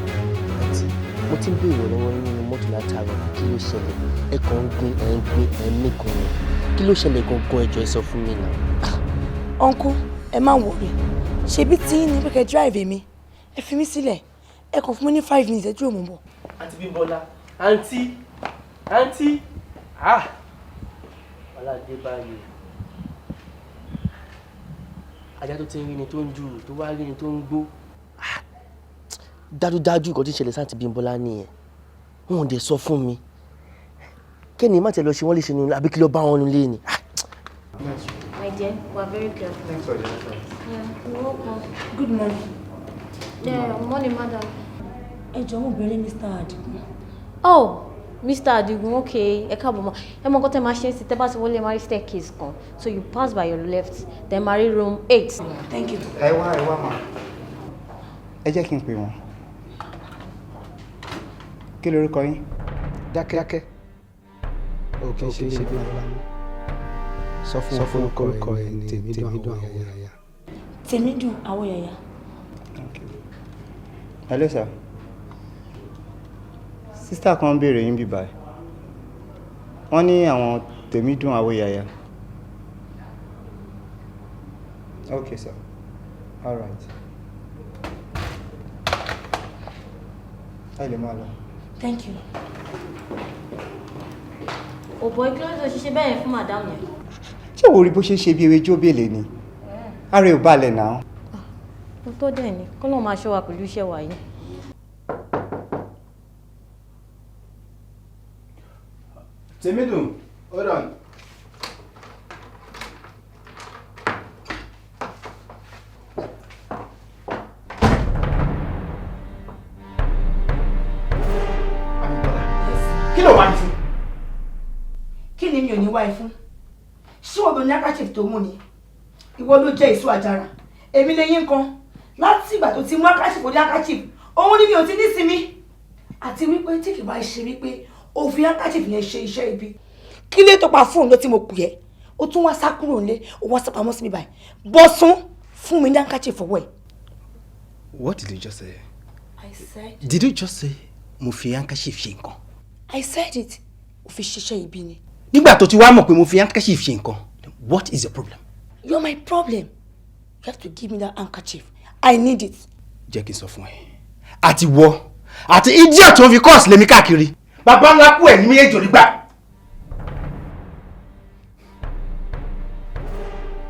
Àǹtí, mo ti ń béèrè lọ́wọ́ yín nínú mọ́tò látàárọ̀. Kí ló ṣẹlẹ̀? Ẹ kàn ń gbin, ẹ̀ ń gbin, ẹ̀ ń mí kan ni. Kí ló ṣẹlẹ̀ gangan? Ẹ jọ̀ọ́, ẹ sọ fún mi náà. Uncle, ẹ má worry. Ṣebí tí ní pé kẹ́ drive mi, ẹ fi mí sílẹ̀. Ẹ kàn fún mi ní 5 minutes, ẹ dúró, mò ń bọ̀. Àǹtí Bímbọ́lá, àǹtí, àǹtí, ah, wàhálà dé báyìí. Ajá tó ti ń rí ni tó ń jùrù, tó wá rí ni tó ń gbó. Ah, dájúdájú nǹkan tí ń ṣẹlẹ̀ sáǹtí Bímbọ́lá nìyẹn. Wọn ò dẹ̀ sọ fún mi. Kẹ́ni má tẹ̀ lọ ṣe wọ́n lè ṣe nínú àbí kí lọ bá wọn nílé ni. Ah. My dear, we are very careful. Thanks for the advice. Yeah, you're welcome. Good morning. Yeah, morning, madam. Ẹ jọ̀ọ́, mo béèrè Mr. Adigun. Oh, Mr. Adigun, okay. Ẹ káàbọ̀ mọ́. Ẹ mọ nǹkan tẹ́ máa ṣe é sí, tẹ́ bá ti wọlé, máa rí staircase kan. So you pass by your left, then máa rí room 8. Thank you. Ẹ wá, ẹ wá mà, ẹ jẹ́ kí n pè wọ́n. Kí lorúkọ yín? Dákẹ́, o kì í ṣe bí wọn sọ fún orúkọ ẹ ní Tèmídùn Àwòyàyà. Tèmídùn Àwòyàyà. Hello sir, sister kan ń béèrè yín bí báyìí. Wọ́n ní àwọn Tèmídùn Àwòyàyà. Okay sir, all right, ẹ lè máa lọ. Thank you. Ò bọ́, kí ló dé tó ṣiṣẹ́ bẹ́ẹ̀ yẹn fún madam yẹn? Ṣé wo rí bó ṣe ń ṣe bí ewé jóbélé ni? Ara ẹ̀ ò balẹ̀ náà. Mo tó dẹ̀ ni kọ́lọ́ máa ṣọ́ wa pẹ̀lú iṣẹ́ wa yìí. Tèmídùn, hold on. Kí ló wá mi fún? Kí ni mi ò ní wá ẹ fún? Ṣé ìwọ ló ní handkerchief tó mú ni? Ìwọ ló jẹ́ èso àjàrà. Èmi lè yín kan. Láti ìgbà tó ti mú handkerchief oní handkerchief, òun ni mi ò ti ní sinmi. Àti wípé tí kì bá ṣe wípé o fi handkerchief yẹn ṣe iṣẹ́ ibi. Kí lè tó pa fóònù ló tí mo pè ẹ́? O tún wá sá kúrò nílé, o wá sá pamọ́ sí mi báyìí. Bọ́sún fún mi ní handkerchief ọwọ́ ẹ̀. What did you just say? I said. Did you just say mo fi handkerchief ṣe nǹkan? I said it. O fi ṣiṣẹ́ ibi ni. Nígbà tó ti wá mọ̀ pé mo fi handkerchief ṣe nǹkan, what is your problem? You're my problem. You have to give me that handkerchief. I need it. Jẹ́ kí n sọ fún ẹ. Àti wọ àti idiot tó ń fi course lèmi káàkiri. Bàbá ńlá kú ẹ̀ ní méjèèjì ò ní gbà.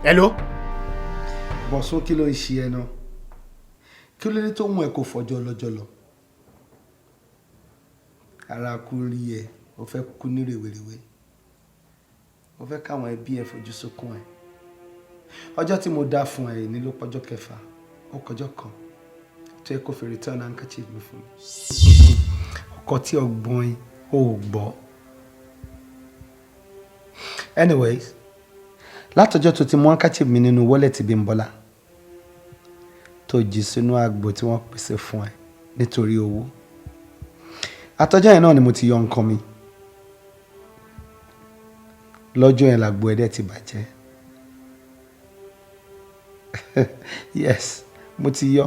Hello? Bọ̀sún, kí ló ń ṣe ẹ náà? Kí ló dé tó mú ẹ kó fọjọ́ lọ́jọ́ lọ? Ara kú rí ẹ, o fẹ́ kú ní rèwerèwe, o fẹ́ káwọn ẹbí ẹ fojú sunkún ẹ. Ọjọ́ tí mo dá fún ẹ ní ló pọ́jọ́ 6, ó kọjọ́ kan tó yẹ kó fi return handkerchief mi fún mi. Ọkọ tí ọgbọ́n yín ò gbọ́. Anyways, látọjọ́ tó ti mú handkerchief mi nínú wallet Bímbọ́lá tó jì sínú àgbo tí wọ́n pèsè fún ẹ nítorí owó, àtọjọ́ yẹn náà ni mo ti yọ nǹkan mi. Lọ́jọ́ yẹn làgbo ẹ̀dẹ̀ ti bàjẹ́. Yes, mo ti yọ.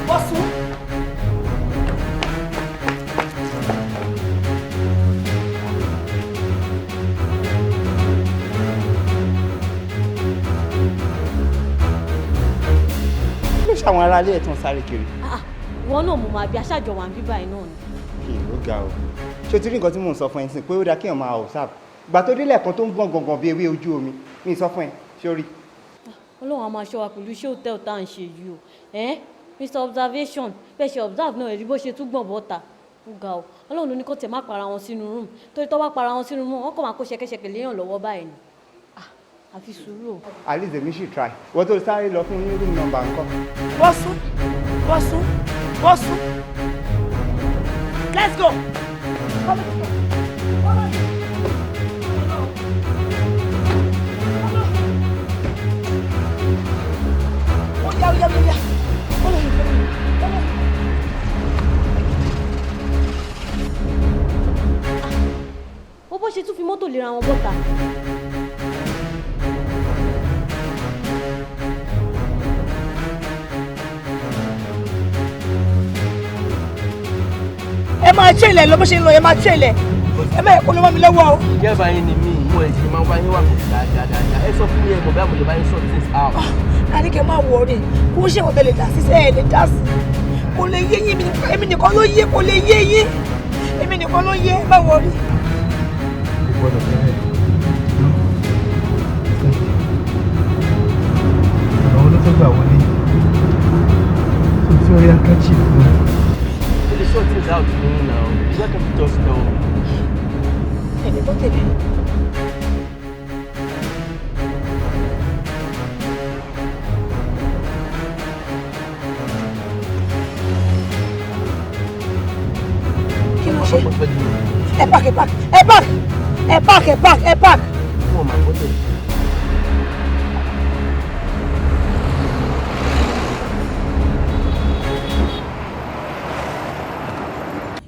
Bọ́sún. Kí ló ṣe àwọn aráalé ẹ̀ tó ń sáré kiri? Ìwọ náà mo máa bí aṣáájọ wà ń bíbá iná ni. Kì í ó ga o. Ṣé o ti rí nǹkan tí mò ń sọ fún ẹ sìn pé ó dáa kéèyàn máa observe? Ìgbà tó délẹ̀ kan tó ń gbọ̀n gangan bí ewé ojú omi, mi sọ fún ẹ, ṣé o rí? Ọlọ́run á máa ṣọ́ wa pẹ̀lú iṣẹ́ hòtẹ́ẹ̀lì tá à ń ṣe yìí o. Mr Observation, bẹ́ẹ̀ ṣe observe náà, ẹ̀rí bó ṣe tún gbọ̀n bọ́ta. Ó ga o. Ọlọ́run ló ní kó tẹ̀ má para wọn sínú room. Torí tó bá para wọn sínú room, wọ́n kàn máa kó ṣẹ̀kẹ̀ṣẹ̀kẹ̀ léèyàn lọ́wọ́ báyìí ni. Ah, àfi sùúrù o. At least èmi ṣì try. Wọ́n tó sáré lọ fún ní room number ńkọ́? Bọ́sún, Bọ́sún, Bọ́sún. Let's go. Follow me. Ó yá, ó yá, ó yá. Follow me, follow me, follow me. Ó bó ṣe tún fi mọ́tò lera wọn bọ́ta. Ẹ máa ṣe ilẹ̀ lọ bó ṣe ń lọ, ẹ máa ṣe ilẹ̀. Ẹ má yẹ kó ló mọ́ mi lọ́wọ́ o. Ìjẹba yín ni mí, mo ẹ̀ ṣe máa ń wá yín wà mí dáadáa. Ẹ sọ fún mi, ẹ mọ̀ bí àmọ̀lẹ́ bá yín sort things out. Àníkẹ́, má worry, kó ṣe wọ́n tẹ̀lé dá sí ẹ̀ lè dá sí. Kò lè yé yín, èmi nìkan ló yé, kò lè yé yín. Èmi nìkan ló yé, má worry. O gbọ́dọ̀ bẹ̀rẹ̀. Ọ̀nà wo ló fẹ́ gbà wọlé? Tó fi orí handkerchief mi. Ẹ lè sort things out fún yín now. You don't have to just tell me. Èmi tó tẹ̀lé. Kí ló ṣe? Ẹ park, ẹ park, ẹ park, ẹ park, ẹ park, ẹ park. Wọ́n máa gbọ́dọ̀.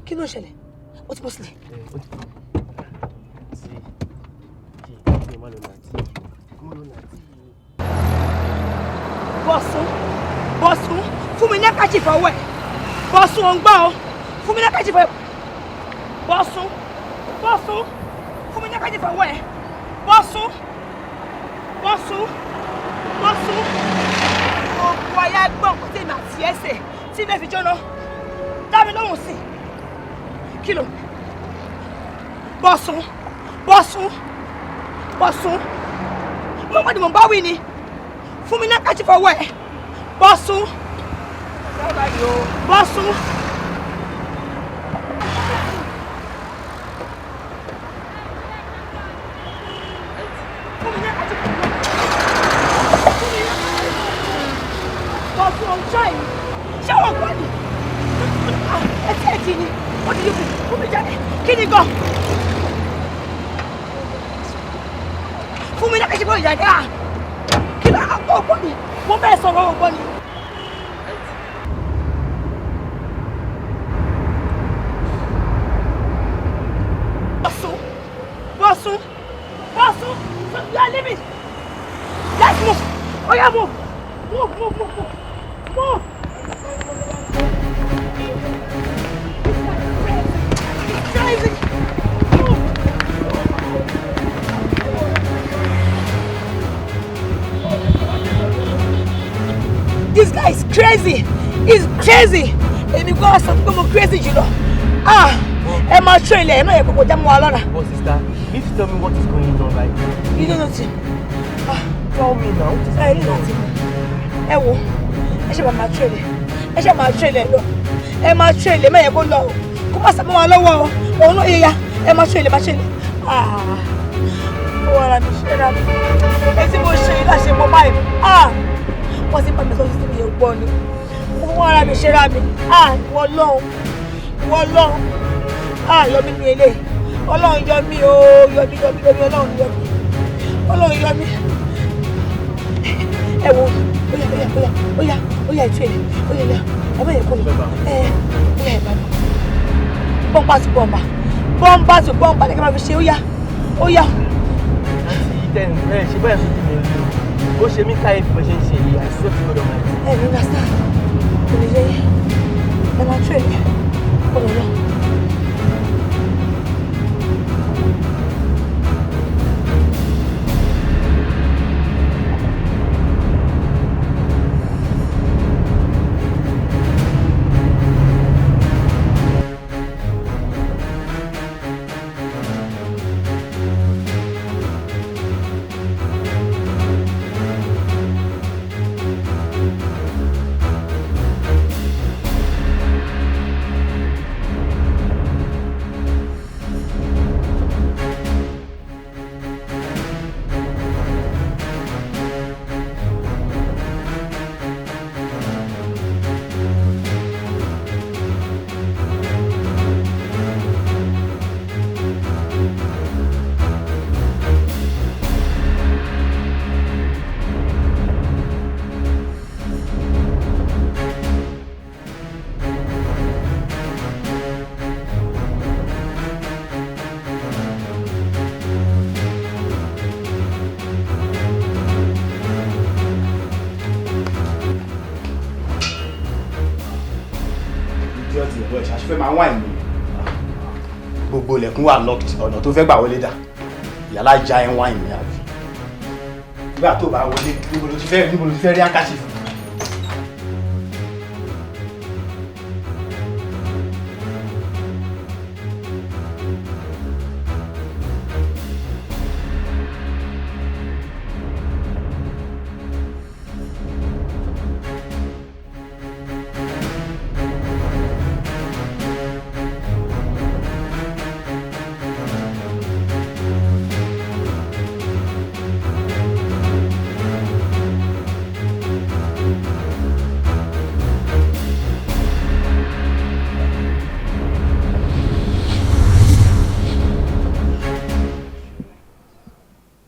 Kí ló ṣẹlẹ̀? Ó ti bọ́ sílẹ̀. Tí kí ẹ má lọ nà tí kí má lọ nà tí. Bọ̀sún, Bọ̀sún, fún mi ní handkerchief ọwọ́ ẹ̀. Bọ̀sún, ò ń gbọ́ o. Fún mi ní handkerchief ọwọ́ ẹ̀. Bọ̀sún, Bọ̀sún, fún mi ní handkerchief ọwọ́ ẹ̀. Bọ̀sún, Bọ̀sún, Bọ̀sún. Gbogbo ayé gbọ́ nǹkan tí èmi àti ẹ̀ ṣe tí ilé fi jóná. Dá mi lóhùn sí i. Kí ló? Bọ̀sún, Bọ̀sún, Bọ̀sún. Mo mọ̀ ni mò ń bá wí ni. Fún mi ní handkerchief ọwọ́ ẹ̀. Bọ̀sún, Bọ̀sún. Bọ̀sún, ò ń ṣọ́ èmi. Ṣé o gbọ́ ni? Etí ẹ̀ ti ni. Ó ti yí fún mi jáde. Kí ni gan? Fún mi ní handkerchief ọwọ́ ìjáde. Kí ló ó gbọ́ ni? Mo bẹ́ẹ̀ sọ̀rọ̀ ó gbọ́ ni. Bọ̀sún, Bọ̀sún, Bọ̀sún, you are leaving. Let's move. Oya, move. Move, move, move, move. Move. It's crazy. Move. This guy is crazy. He's crazy. Èmi gan sọ pé mo crazy jùlọ. Ah, ẹ máa tún ilẹ̀ ẹ máa yẹ kókó já mọ́ wa lọ́la. But sister, you need to tell me what is going on right now. You don't know to. Ah, tell me now. What is ẹ ní láti mọ̀. Ẹ wo, ẹ ṣe máa tún ilẹ̀. Ẹ ṣe máa tún ilẹ̀ lọ. Ẹ máa tún ilẹ̀ má yẹ kó lọ o. Kó má sàmọ́ wa lọ́wọ́ o. Òun náà yẹ ya. Ẹ máa tún ilẹ̀, máa tún ilẹ̀. Ah, ó wà ra mi ṣe ra mi. Etí mo ṣe ilé àṣẹ mo báyìí. Ah, wọ́n ti bá mi sọ sí mi yẹn gbọ́ ni. Mo wọ́n ara mi ṣe ra mi. Ah, ìwọ Ọlọ́run, ìwọ Ọlọ́run. Ah, yọ mí ní ilé. Ọlọ́run yọ mí o, yọ mí, yọ mí, yọ mí, Ọlọ́run yọ mí. Ọlọ́run yọ mí. Ẹ wo, óyá, óyá, óyá, óyá, óyá ètò ẹ̀, óyá, óyá, ẹ má yẹ kó lọ. Ẹ, óyá ẹ bá lọ. Bọ́mbà tó bọ́mbà, bọ́mbà tó bọ́mbà ní kí n máa fi ṣe, óyá, óyá. Àǹtí tẹ̀ ẹ ṣe báyìí sójú mi rí o. Bó ṣe mí káyé bó ṣe ń ṣe yìí, I swear to God Almighty. Ẹ ní understand, kò lè yẹ yín. Ẹ máa tún èmi, kò lè lọ. Fẹ́ máa wá ìlú gbogbo ilẹ̀kùn wà locked, ọ̀nà tó fẹ́ gbà wọlé dà yàrá ìjà ẹ̀ ń wá ìmí àbí nígbà tó bá wọlé níbo ló ti fẹ́, níbo ló ti fẹ́ rí handkerchief.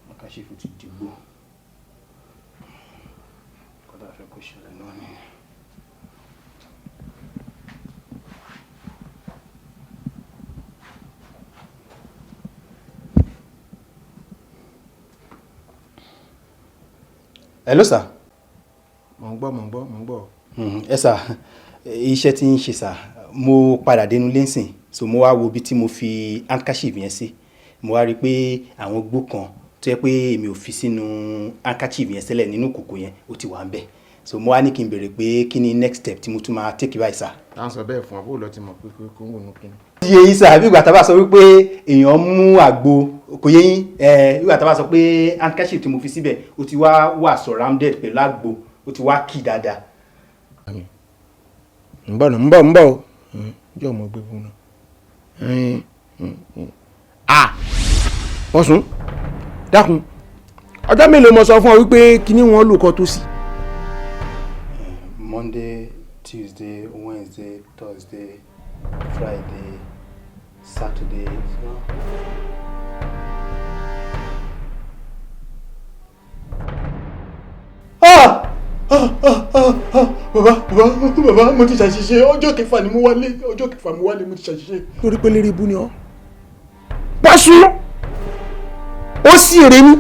Handkerchief ti dìgbò kọ́dà fẹ́ kó ṣẹlẹ̀ náà nìyẹn. Hello sir. Mo ń Mò ń gbọ́, mò ń gbọ́, mò ń gbọ́. Ẹ sà, iṣẹ́ tí ń ṣe sà, mo padà dénú lẹ́sìn, so mo wá wo ibi tí mo fi handkerchief yẹn sí. Mo wá rí i pé àwọn gbó kan tó yẹ pé èmi ò fi sínú handkerchief yẹn sílẹ̀ nínú kòkò yẹn, ó ti wà ń bẹ̀. So mo wá ní kí n béèrè pé kí ni next step tí mo tún máa take báyìí sà? Tá à ń sọ bẹ́ẹ̀ fún ọ, bó lọ ti mọ̀ pé kó ń wò ní kíni? Yé yín sà, bí ìgbà tá a bá sọ wípé èèyàn mú àgbo, kò yé yín ẹ? Bí ìgbà tá a bá sọ pé handkerchief tí mo fi síbẹ̀, ó ti wá wà surrounded pẹ̀lú àgbo, ó ti wá kì dáadáa. Ń bọ̀ náà, ń bọ̀, ń bọ̀ o. Jọ́ mo gbé fún náà. Ah, Bọ́sùn, dákun, ọjọ́ mélòó mo sọ fún ọ wípé kíní wọn lò kọ́ tó sí? Monday, Tuesday, Wednesday, Thursday, Friday, Saturday. So. Ah! Ah, ah, ah, ah, bàbá, bàbá, bàbá, mo ti ṣàṣìṣe. Ọjọ́ kẹfà ni mo wálé, ọjọ́ kẹfà mo wálé, mo ti ṣàṣìṣe. Lórí pé lérí ibú ni ọ. Bọ́sùn, ó sì èrè ni,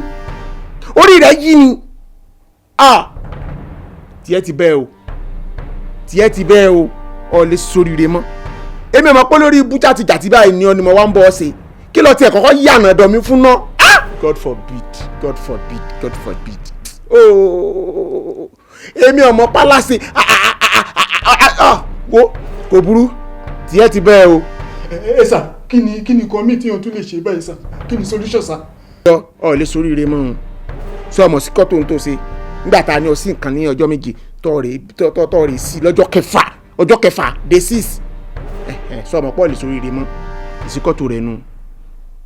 orí rẹ̀ yí ni. Ah, tiẹ̀ ti bẹ́ẹ̀ o, tiẹ̀ ti bẹ́ẹ̀ o, ọ lè soríire mọ́. Èmi ò mọ̀ pé lórí ibú jàtijàti báyìí ni ọ ni mo wá ń bọ́ ọ ṣe. Kí lọ tiẹ̀ kọ́kọ́ yànnà ẹ̀dọ̀ mi fún náà? Ah, God forbid, God forbid, God forbid. Ooo, èmi ọmọ pálásì wo kò burú, tiẹ̀ ti bẹ́ẹ̀ o. Ẹ sà, kí ni nǹkan míì tí yẹn tún lè ṣe báyìí sà? Kí ni solution sà? Ọ ọ lè soríire mọ́ ọ́n sọ ọmọ sí kọ́tò ń tó ṣe nígbà tá a ní ọ sí nǹkan ní ọjọ́ 7 tọ́ rè sí lọ́jọ́ kẹfà, ọjọ́ kẹfà, day 6. Sọ ọmọ pọ̀ lè soríire mọ́ ìsíkọ́tò rẹ̀ nu.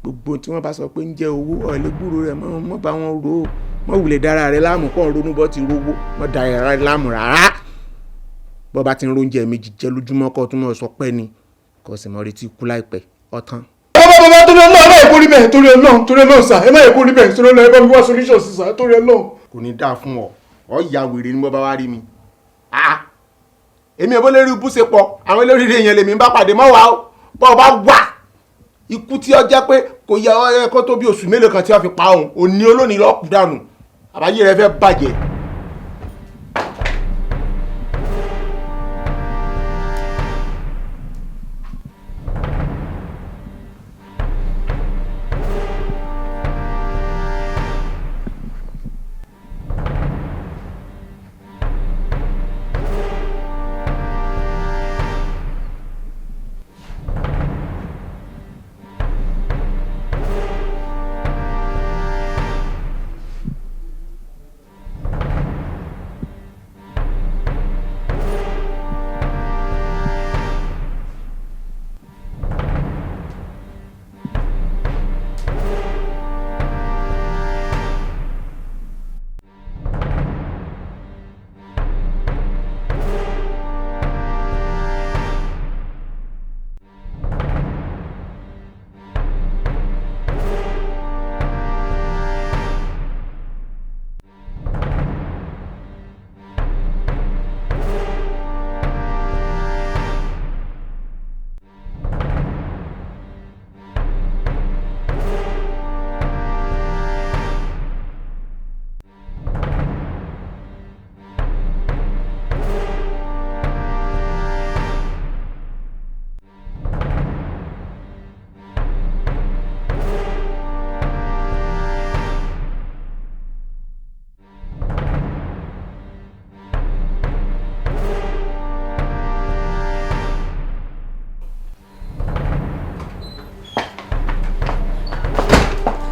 Gbogbo tí wọ́n bá sọ pé ń jẹ́ owó, ọ̀ lè gbúrò rẹ̀ mọ́, mọ́ bá wọn rò ó, mọ́ wulẹ̀ dára rẹ̀ láàmú pọ̀ ń ronú bọ́ ti rówó, mọ́ dára rẹ̀ láàmú rárá. Bọ́ bá ti ń róúnjẹ méjì jẹ lójúmọ́, kọ́ tó mọ̀ sọ pẹ́ ni kò sì mọ̀ retí kú láìpẹ́ ọ̀tán. Bàbá, bàbá, torí Ọlọ́run, ẹ má yẹ kó rí bẹ́ẹ̀. Torí Ọlọ́run, torí Ọlọ́run sà, ẹ má yẹ kó rí bẹ́ẹ̀. Torí Ọlọ́run, ẹ bá mi wá solution sí sà, torí Ọlọ́run. Kò ní dáa fún ọ, ọ ya wèrè ni. Bọ́ bá wá rí mi, èmi ò bó lérí ibú ṣe pọ̀, àwọn elóríire yẹn lèmi ń bá pàdé mọ́ wa o. Bọ́ ọ bá wà ikú tí ó jẹ́ pé kò yẹ ọ kó tó bí oṣù mélòó kan tí wọ́n fi pa òun, òní olónìí lọ́ọ́ kú dànù, àbáyé rẹ fẹ́ bàjẹ́.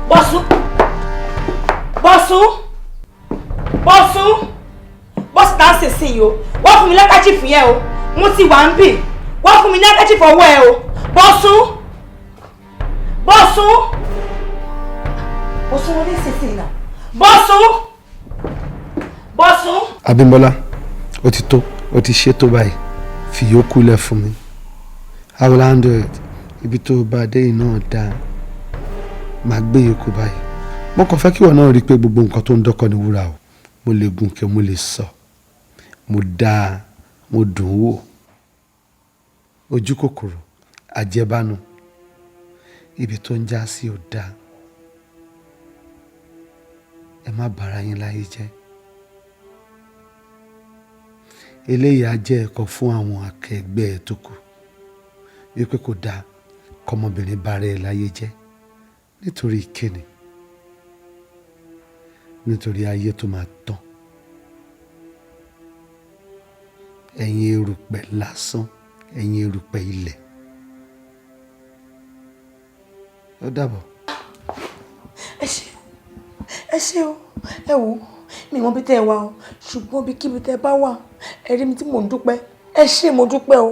Bọ́sún, Bọ́sún, Bọ́sún, Bọ́sún, tá ń sèse yìí o. Wọ́n fún mi lẹ́kàchífù yẹn o. Mo ti wà ń bì. Wọ́n fún mi lẹ́kàchífù ọwọ́ ẹ o. Bọ́sún, Bọ́sún, Bọ́sún, wọlé sèse yìí náà. Bọ́sún, Bọ́sún. Abímbọ́lá, ó ti tó, ó ti ṣe tó báyìí. Fi yòókù lẹ̀ fún mi. I will handle it. Ibi tó o bá dé yìí náà dáa, máa gbé yòókù báyìí. Mo kàn fẹ́ kí ìwọ náà rí i pé gbogbo nǹkan tó ń dọ́kọ̀ ní wúrà o. Mo lè gùn kí mo lè sọ, mo dáa, mo dùn wò. Ojú kòkòrò, àjẹbánu, ibi tó ń já sí ò dáa. Ẹ má bára yín láyé jẹ́. Eléyìí á jẹ́ ẹ̀kọ́ fún àwọn akẹgbẹ́ ẹ̀ tó kù wípé kò dáa kọ́mọbìnrin bára ẹ̀ láyé jẹ́ nítorí kíni? Nítorí ayé tó máa tán. Ẹ̀yin erùpẹ̀ lásán, ẹ̀yin erùpẹ̀ ilẹ̀. Ó dàbọ̀. Ẹ ṣé, ẹ ṣé o. Ẹ wò ó, mi mọ bí tẹ́ ẹ wà o, ṣùgbọ́n bí kíbi tẹ́ ẹ bá wà, ẹ rí mi tí mò ń dúpẹ́. Ẹ ṣé, mo dúpẹ́ o.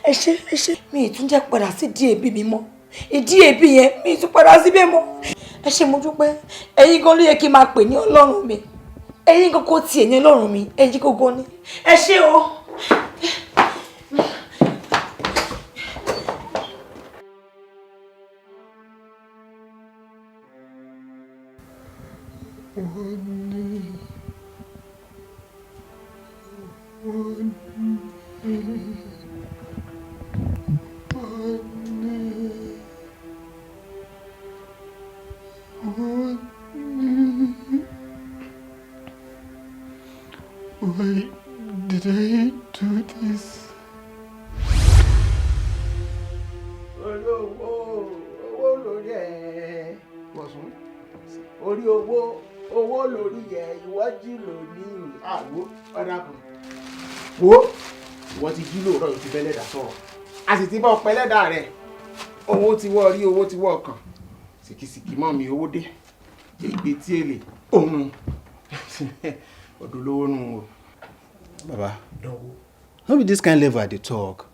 Ẹ ṣé, ẹ ṣé. Mi ì tún jẹ́ padà sí ìdí èébì mi mọ́. Ìdí èébì yẹn, mi ì tún padà síbẹ̀ mọ́. Ẹ ṣé, mo dúpẹ́. Ẹ̀yin gan ló yẹ kí n máa pè ní Ọlọ́run mi. Ẹ̀yin gan kò tiẹ̀ ní Ọlọ́run mi. Ẹ̀yin gangan ni. Ẹ ṣé o. Why did I do this? Orí owó, owó lórí ẹ Bọ̀sún, orí owó, owó lórí ẹ, ìwọ́jú lóní àwọ̀ ọ̀dà kan. Wo, ìwọ ti jí lóòrọ̀ yìí, ti bẹ́ lẹ́dà sọ̀rọ̀, a sì ti bá ọpẹ lẹ́dà rẹ̀. Owó ti wọ́ rí, owó ti wọ́ ọkàn, sìkìsìkì mọ́ mi, owó dé ìgbé tí èlé òun ọdún lówó nù o. Baba, no be this kind level I dey talk.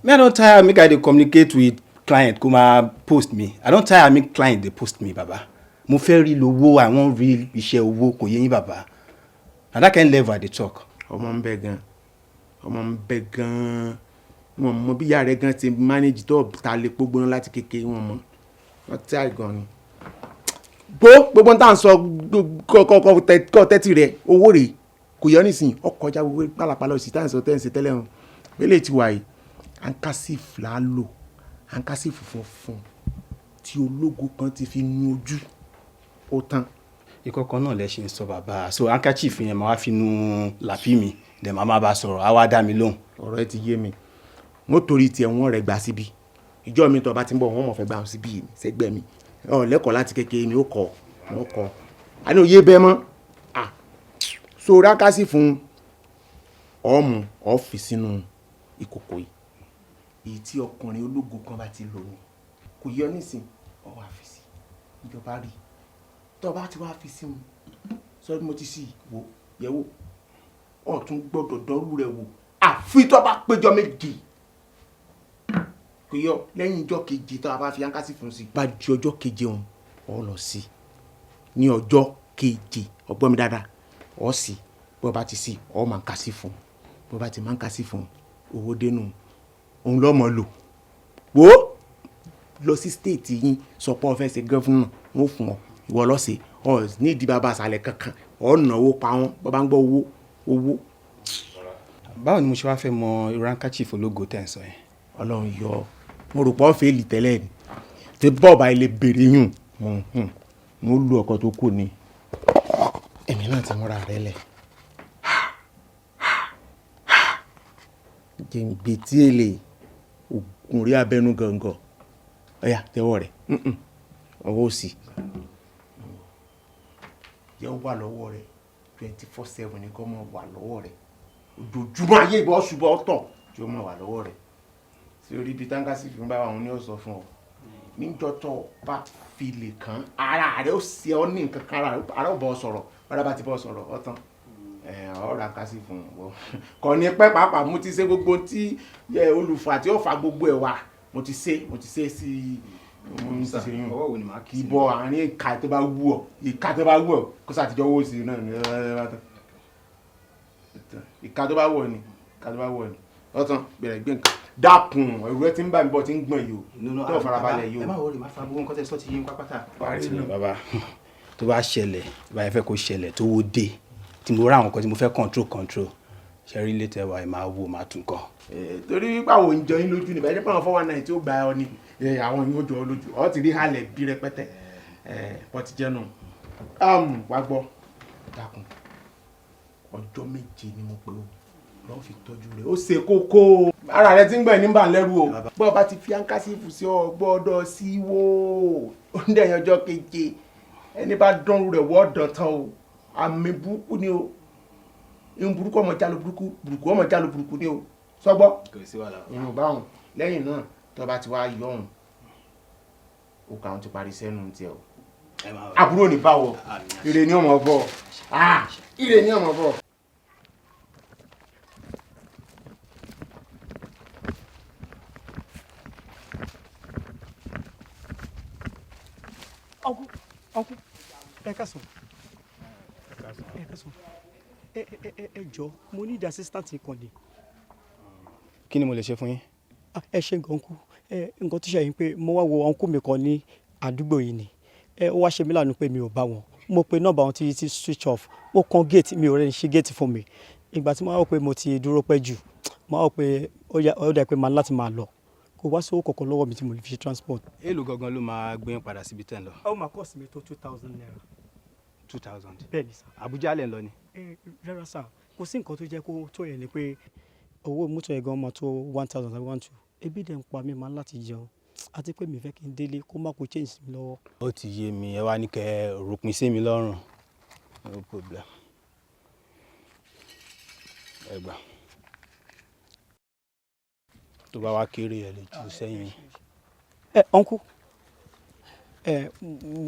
Me, I don tire make I dey communicate with client kó máa post me. I don tire make client dey post me, baba. Mo fẹ́ rí lówó, I wan rí iṣẹ́ owó, kò yé yín, baba. Na that kind level I dey talk. Ọmọ ń bẹ gan, ọmọ ń bẹ gan. Wọn mọ bí ìyá rẹ gan ti manage tó ta lè gbóná láti kékeré. Wọn mọ wọn tí àìgàn ni gbó gbogbo tá à ń sọ kọ́ tẹ́tì rẹ, owó rèé, kò yọ nísìnyí, ọkọ̀ ọjà gbogbo pálapàla òsì tá à ń sọ tẹ́ ń ṣe tẹ́lẹ̀ hàn. Bẹ́lẹ̀ ti wà yìí, handkerchief là á lò, handkerchief funfun tí ológo kan ti fi nu ojú, ó tán. Ìkọ̀kọ̀ náà lẹ ṣe ń sọ, bàbá. So handkerchief yẹn, màá wá fi nu làpí mi, dẹ̀ màá má bá sọ̀rọ̀, á wá dá mi lóhùn. Ọ̀rọ̀ ẹ ti yé mi. Wọ́n torí tiẹ̀ wọ́n rẹ̀ gbà síbi ìjọ mi, tó bá ti ń bọ̀, wọ́n mọ̀ fẹ́ gbà síbi sẹ́gbẹ́ mi. Ọ̀ lẹ́kọ̀ọ́ láti kékeré mi, ó kọ̀ wọ́n kọ̀ àní òye bẹ́ẹ̀ mọ́. So rákàsì fún ọmú ọ̀fì sínú ìkòkò yìí, èyí tí ọkùnrin ológo kan bá ti lò ní, kò yọ nísìn, ọ wà fi sí ìjọba rí. Tó bá ti wá fi sí wọn, sọ bí mo ti sí wò yẹ̀wò, ọ̀tún gbọ́dọ̀ dọ́rú rẹ̀ wò àfi tó bá péjọ 7, kò yọ. Lẹ́yìn ijọ́ keje tó a bá fi áńkásí fún sí, bá di ọjọ́ keje òun, ọ lọ sí ní ọjọ́ keje. Ọgbọ́n mi dáadáa, ọ sì bó bá ti sí, ọ máa ń kásí fún, bó bá ti máa ń kásí fún, owó dénú òun lọ́mọ lò. Wò ó, lọ sí state yín, sọ pé ọ fẹ́ ṣe governor, wọn ò fún ọ, ìwọ lọ́sẹ̀ ọ ní ìdí bàbá àṣàlẹ̀ kankan, ọ náwó pa wọn bó bá ń gbọ́ owó owó. Báwo ni mo ṣe wá fẹ́ mọ irú handkerchief ológo tẹ̀ ń sọ yẹn? Ọlọ́run yọ, mo rò pé ọ́ fèèlì tẹ́lẹ̀ ni tí bọ́ọ̀bà ilé béèrè yùn, mo lu ọkọ̀ tó kù ni èmi náà ti múra rẹ lẹ̀ jẹ̀ǹgbẹ̀ tí èlé ògùn rí abẹ́nú gangan. Ọ̀yà, tẹ́wọ́ rẹ̀, ọwọ́ òsì jẹ́ ó wà lọ́wọ́ rẹ̀ 24/7 ní kó máa wà lọ́wọ́ rẹ̀ ojoojúmọ́ ayé, ìbọn ṣùgbọ́n ọ̀tọ̀ tí ó máa wà lọ́wọ́ rẹ̀ sí orí ibi táǹkà sì fi ń bá àwọn ní ọ̀sọ̀ fún ọ níjọ́ tó bá fi lè kàn ara rẹ̀, ó ṣe ọ́ ní nǹkan kan, ara ó bọ̀ sọ̀rọ̀. Bára bá ti bọ̀ sọ̀rọ̀ ọ̀tán, ọ̀rọ̀ àkàsí fún un kò ní pẹ́. Pàápàá mo ti ṣe gbogbo tí olùfà tí ó fa gbogbo ẹ̀ wá, mo ti ṣe sí mo ti ṣe yún. Ọwọ́ wo ni màá kí sí? Ìbọn àárín ìka tó bá wù ọ́, ìka tó bá wù ọ́, kó sàtijọ́ owó sí náà ní ìka tó bá wù ọ́ ni, ìka tó bá wù ọ́ ni. Ọ̀tán, bẹ̀rẹ̀ gbé nǹkan. Dákun, ẹ̀rù ẹ ti ń bà mí bọ̀, ti ń gbọ̀n yìí o, tó farabalẹ̀ yìí o. Ẹ má worry, má fa gbogbo nǹkan tẹ́ sọ ti yé pápátá. Bàbá, tó bá ṣẹlẹ̀, bá yẹn fẹ́ kó ṣẹlẹ̀, tó wó dé tí mo rá àwọn nǹkan tí mo fẹ́ control ṣe rí létẹ̀ wa, ẹ̀ máa wò, máa tún kọ́. Torí wípé àwọn òǹjọ yín lójú ni bẹ́ẹ̀ nípa àwọn 419 tí ó gba ọ ni àwọn yóò jọ ọ lójú, ọ ti rí halẹ̀ bí rẹpẹtẹ bọ́ ti jẹ́ nù. Wá gbọ́, dákun, ọjọ́ 7 ni mo pè o. Lọ́ọ́ fi tọ́jú rẹ̀, ó ṣe kókó. Ara rẹ ti ń gbọ̀n ní bà ń lẹ́rù o. Bọ́ ọ bá ti fi áńkásífù sí ọ gbọ́dọ̀ sí wò ó ń dẹ̀yìn ọjọ́ keje. Ẹni bá dánrù rẹ̀ wọ́ dán tán o. Àmì burúkú ni o. Ihun burúkú ọmọ jalo burúkú, burúkú ọmọ jalo burúkú ni o. Sọgbọ́. Kò sí wàhálà. Ìyún báwọn lẹ́yìn náà tó bá ti wá yọ ọ̀hún, ó kà ń ti parí sẹ́nu tiẹ̀ o. Àbúrò ní báwọ̀, ire ni ọmọ bọ̀, ire ni ọmọ bọ̀. Uncle, uncle, ẹ káàsán. Ẹ káàsán. Ẹ jọ̀ọ́, mo need assistant kan ni. Kí ni mo lè ṣe fún yín? Ẹ ṣe nǹkan kú. Ẹ nǹkan tó ṣe yín pé mo wá wo uncle mi kan ní àdúgbò yìí ni. Ẹ ó wá ṣe mí láàánú pé mi ò bá wọn. Mo pe nọ́mbà wọn tí ti switch off. Ó kan gate, mi ò rẹ́ni ṣí gate fún mi. Ìgbà tí mo wá rò pé mo ti dúró pẹ́ jù, mo wá rò pé ó dà pé màá ní láti máa lọ. Kò wá sówó kankan lọ́wọ́ mi tí mo lè fi ṣe transport. Èló gangan ló máa gbé yín padà síbi tẹ́ ń lọ? Ó máa cost mi tó 2,000 naira. 2,000? Bẹ́ẹ̀ni sir. Abuja lẹ̀ ń lọ ni? Ẹ rárá sir, kò sí nǹkan tó jẹ́ kó tó yẹn ni pé owó mọ́tò yẹn gan máa tó 1,000 tàbí 1,200. Ebi dẹ̀ ń pa mí, máa ń láti jẹun. Àti pé mi fẹ́ kí n délé kó má kó change sí mi lọ́wọ́. Ó ti yé mi, ẹ wá ní kẹ́ ẹ ròpin sí mi lọ́rùn. No problem. Ẹ gbà. Tó bá wá kéré ẹ lè jù sẹ́yìn. Ẹ uncle, ẹ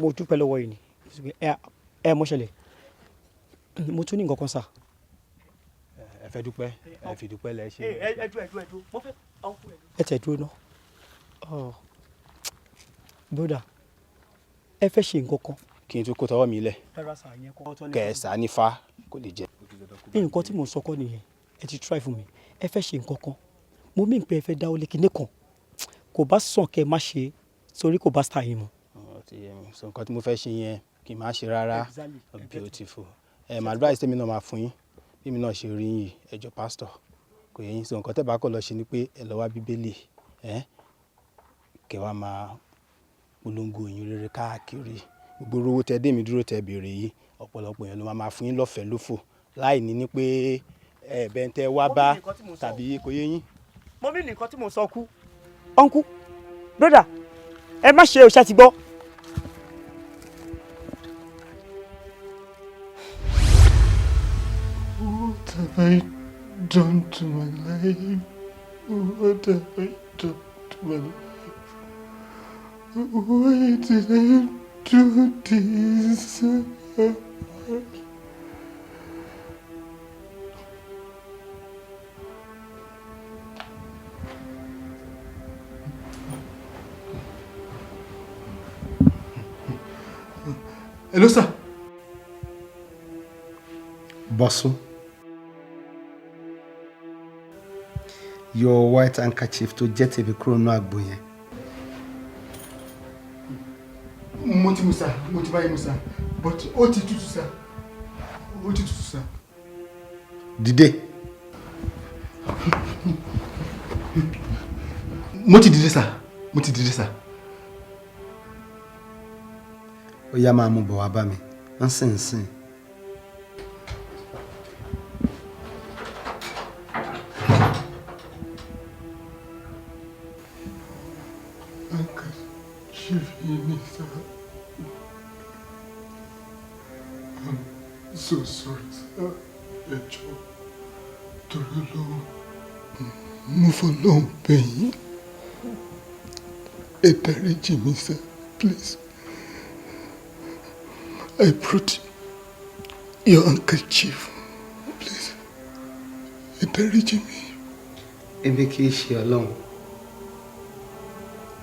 mo dúpẹ́ lọ́wọ́ yìí ni. Ẹ mo ṣẹlẹ̀. Mo tún ní nǹkan kan sà. Ẹ fẹ́ dúpẹ́, ẹ fi dúpẹ́ lẹ ṣe. Ẹ dúró, ẹ dúró, ẹ dúró. Mo fẹ́ uncle ẹ dúró. Ẹ tẹ̀ dúró ná. Oh. Brother, ẹ fẹ́ ṣe nǹkan kan. Kí n tún kó tọwọ́ mi lẹ̀. Rárá sà, ìyẹn kọ́. Kẹ̀ ẹ sá ní fa kó lè jẹ. Nǹkan tí mò ń sọ kọ́ nìyẹn. Ẹ ti try fún mi. Ẹ fẹ́ ṣe nǹkan kan. Mo mí pé ẹ fẹ́ dáwọ́ lé kinní kan. Kò bá sàn kẹ́ ẹ má ṣe torí kò bá style yín mu. Ó ti yé mi. So nǹkan tí mo fẹ́ ṣe yẹn kí n má ṣe rárá. Exactly. Beautiful. Ẹ my advice tèmi náà máa fún yín. Bí mi náà ṣe rí yín, ẹ jọ̀ọ́ pastor. Kò yé yín. So nǹkan tẹ́ bá kọ̀ lọ ṣe ni pé ẹ lọ wá Bíbélì. Ẹ kẹ́ wá máa polongo ìyìn rere káàkiri. Gbogbo owó tẹ dé mi dúró tẹ béèrè yìí, ọ̀pọ̀lọpọ̀ èèyàn ló máa máa fún yín lọ́fẹ̀ẹ́ lófò láì ní pé ẹ bẹ́ẹ̀ tẹ wá bá tàbí kò yé yín. Mo mí nǹkan tí mo sọ kú. Uncle, brother, ẹ má ṣe òṣà ti gbọ́. What have I done to my life? What have I done to my life? Why did I do this? Hello, sir. Bosun, your white handkerchief tó jẹ́ tèmi kúrò nínú àgbo yẹn. Mo ti mu sir, mo ti báyìí mu sir, but ó ti tútù sir, ó ti tútù sir. Dìde. Mo ti dìde sir, mo ti dìde sir. Ó yá, máa mú bọ̀ wá bá mi, ń sìn sìn. Handkerchief yìí ni sir. I'm so sorry sir. Ẹ jọ̀ọ́, torí Ọlọ́run, mo fọlọ́run bẹ̀ yín. Ẹ dáríjì mi sir, please. I brought your handkerchief, please. Ẹ dáríjì mi. Èmi kì í ṣe Ọlọ́run.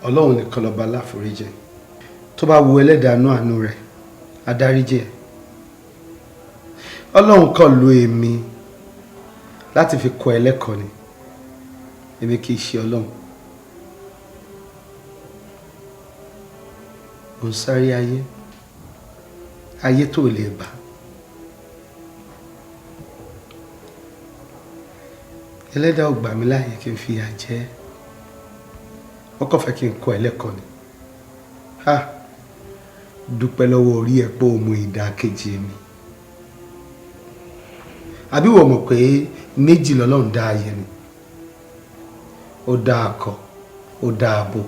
Ọlọ́run nìkan lọ́ba aláforíjì. Tó bá wu ẹlẹ́dàá nú àánú rẹ̀, á dáríjì ẹ́. Ọlọ́run kàn lo èmi láti fi kọ́ ẹ lẹ́kọ̀ọ́ ni. Èmi kì í ṣe Ọlọ́run. Ò ń sáré ayé, ayé tó lè bá. Ẹlẹ́dàá ò gbà mí láàyè kí n fi ìyà jẹ ẹ́. Ó kàn fẹ́ kí n kọ́ ẹ lẹ́kọ̀ọ́ ni. Ha! Dúpẹ́ lọ́wọ́ orí ẹ pé o mú ìdàkejì mi. Àbí wọ́n mọ̀ pé méjì lọ́lọ́run dá ayé ni? Ó dá akọ, ó dá abo.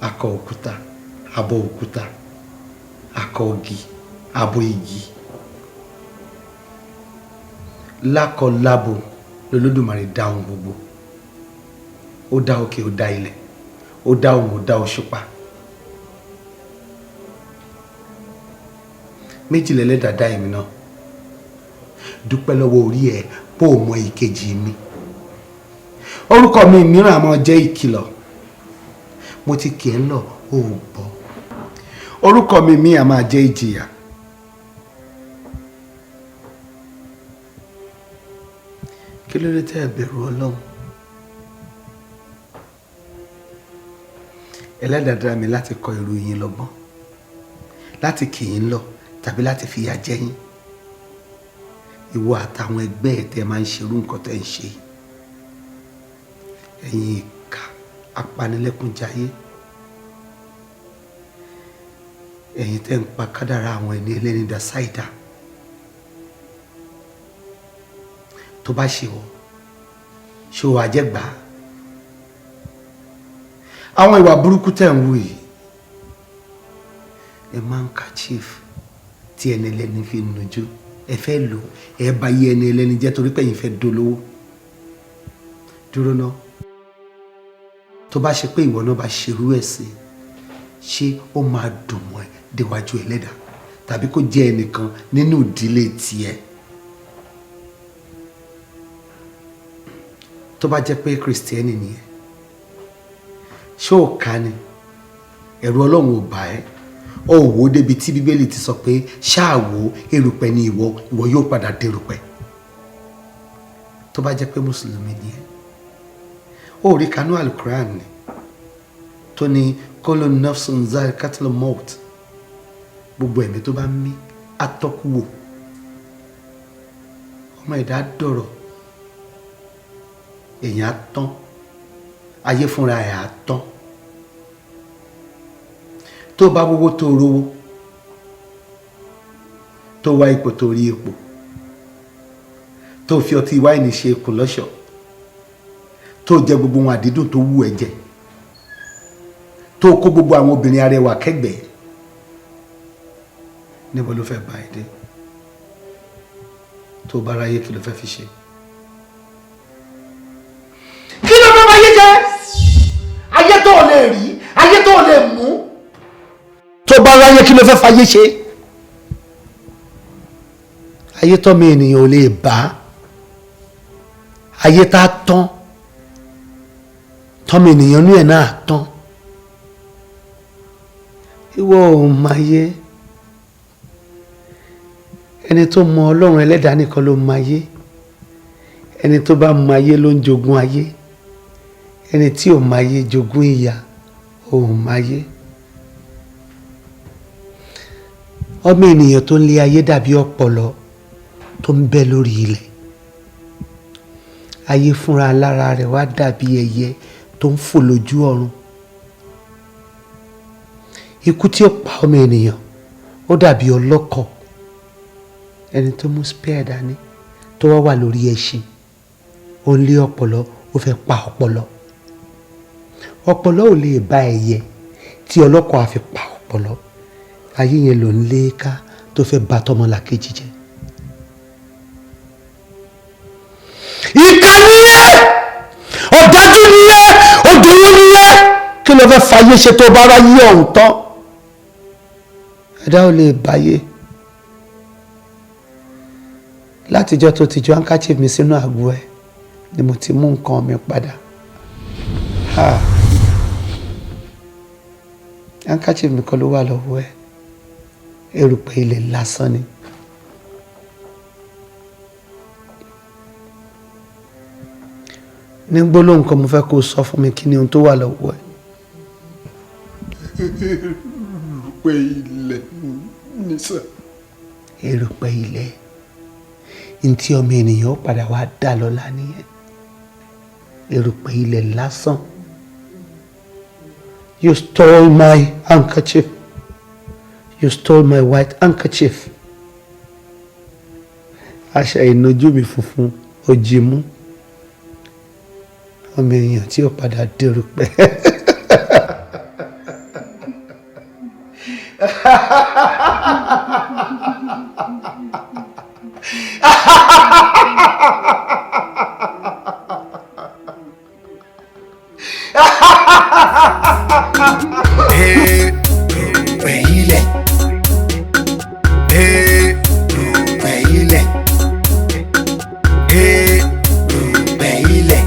Akọ òkúta, abo òkúta. Akọ igi, abo igi. Lákọ lábo lolódùmarè dá ohun gbogbo. Ó dá òkè, ó dá ilẹ̀, ó dá òun, ó dá òṣùpá. Méjì lẹ́lẹ́dàá dá èmi náà. Dúpẹ́ lọ́wọ́ orí ẹ̀ pó o mọ ìkejì mi. Orúkọ mi mìíràn á máa jẹ́ ìkìlọ̀. Mo ti kì í lọ, o ò gbọ́. Orúkọ mi míì á máa jẹ́ ìjìyà. Kí ló dé tẹ́ ẹ bẹ̀rù Ọlọ́run? Ẹlẹ́dàá dá mi láti kọ irú yín lọ́gbọ́n, láti kì í lọ tàbí láti fìyà jẹ yín. Ìwọ àtàwọn ẹgbẹ́ ẹ̀ tẹ́ máa ń ṣerú nǹkan tẹ́ ń ṣe. Ẹ̀yin ìkà apanilẹ́kúnjayé. Ẹ̀yin tẹ́ ń pa kádàrá àwọn ẹni ẹlẹ́ni dà sáìdá. Tó bá ṣe wọ́, ṣé o wàá jẹ́ gbà á? Àwọn ìwà burúkú tẹ̀ ń wù yìí, ẹ máa ń ka chief tí ẹni ẹlẹ́ni fi ń nujú. Ẹ fẹ́ lò, ẹ bá yé ẹni ẹlẹ́ni jẹ́ torí pé ẹ̀yin fẹ́ dolówó. Dúró ná. Tó bá ṣe pé ìwọ náà bá ṣerú ẹ̀ sí, ṣé ó máa dùn mọ́ ẹ déwájú ẹlẹ́dàá tàbí kó jẹ́ ẹnìkan nínú ìdílé tiẹ̀? Tó bá jẹ́ pé Kristẹni nìyẹn, ṣé ò ká ni? Ẹ̀rù Ọlọ́run ò bà ẹ́. Ó wò ó débi tí Bíbélì ti sọ pé ṣáà wò ó, erùpẹ̀ ni ìwọ, ìwọ yóò padà dérùpẹ̀. Tó bá jẹ́ pé Mùsùlùmí nìyẹn, ó rí kanú Alukuran ni tó ní kullu nafsin za'iqatul maut, gbogbo ẹ̀mí tó bá ń mí atọ́kùwò. Ọmọ ẹ̀dá dọ̀rọ̀, èèyàn á tán, ayé fúnra ẹ̀ á tán. Tó bá wówó tó rówó, tó wá ipò tó rí ipò, tó fi ọtí wáìnì ṣe ikùn lọ́ṣọ̀ọ́, tó jẹ gbogbo ohun àdídùn tó wù ẹ́ jẹ, tó kó gbogbo àwọn obìnrin arẹwà kẹ́gbẹ̀ẹ́, níbo ló fẹ́ bá ẹ dé? Tó bá ráyé, kí ló fẹ́ fi ṣe? Kí ló fẹ́ máa yé jẹ? Ayé tó o lè rí, ayé tó o lè mú. Tó bá ráyé, kí ló fẹ́ fayé ṣe? Ayé tọ́ mi ènìyàn ò lè bá, ayé tá a tán, tọ́mọ ènìyàn ní ẹ̀ náà tán. Ìwọ ò máa yé. Ẹni tó mọ Ọlọ́run ẹlẹ́dàá nìkan ló máa yé. Ẹni tó bá mọ ayé ló ń jogún ayé. Ẹni tí ò máa yé jogún ìyà, ò máa yé. Ọmọ ènìyàn tó ń lé ayé dàbí ọ̀pọ̀lọ́ tó ń bẹ lórí ilẹ̀. Ayé fúnra lára rẹ̀ wá dàbí ẹyẹ tó ń fò lójú ọ̀run. Ikú tí ó pa ọmọ ènìyàn ó dàbí ọlọ́kọ̀, ẹni tó mú spear dání tó wá wà lórí ẹṣin, ó ń lé ọ̀pọ̀lọ́, ó fẹ́ pa ọ̀pọ̀lọ́. Ọ̀pọ̀lọ́ ò lè bá ẹyẹ tí ọlọ́kọ̀ á fi pa ọ̀pọ̀lọ́. Ayé yẹn ló ń lé ká tó fẹ́ bà tọmọlàkejì jẹ́. Ìkà nìyẹn, ọ̀dájú nìyẹn, òdòwú nìyẹn. Kí ló fẹ́ fayé ṣe tó bá ráyé ọ̀hún tán? Ẹ̀dá ò lè báyé. Látijọ́ tó ti ju handkerchief mi sínú àgbo ẹ̀ ni mo ti mú nǹkan mi padà. Ha! Handkerchief mi kọ́ ló wà lọ́wọ́ ẹ̀, erùpẹ̀ ilẹ̀ lásán ni. Ní gbólóhùn kan, mo fẹ́ kó o sọ fún mi, kí ni ohun tó wà lọ́wọ́ ẹ̀? Erùpẹ̀ ilẹ̀ ni sà. Erùpẹ̀ ilẹ̀ ntí ọmọ ènìyàn ó padà wá dà lọ́la nìyẹn, erùpẹ̀ ilẹ̀ lásán. You stole my handkerchief. You stole my white handkerchief. Aṣọ ìnujú mi funfun ó jí mú. Ọmọ èèyàn tí ó padà dèrò pẹ́. Erùpẹ̀ ilẹ̀. Erùpẹ̀ ilẹ̀. Erùpẹ̀ ilẹ̀.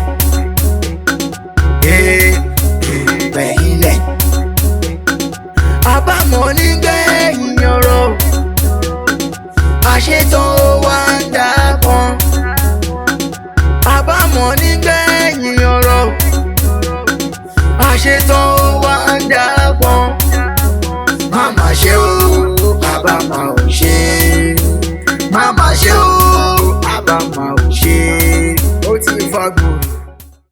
Erùpẹ̀ ilẹ̀. Àbámọ̀ nígbẹ̀yìn ọ̀rọ̀, àṣetán ó wá ń dà kan. Àbámọ̀ nígbẹ̀yìn ọ̀rọ̀, àṣetán ó wá ń dà kan. Má má ṣe o, bàbá má ò ṣe. Má má ṣe o.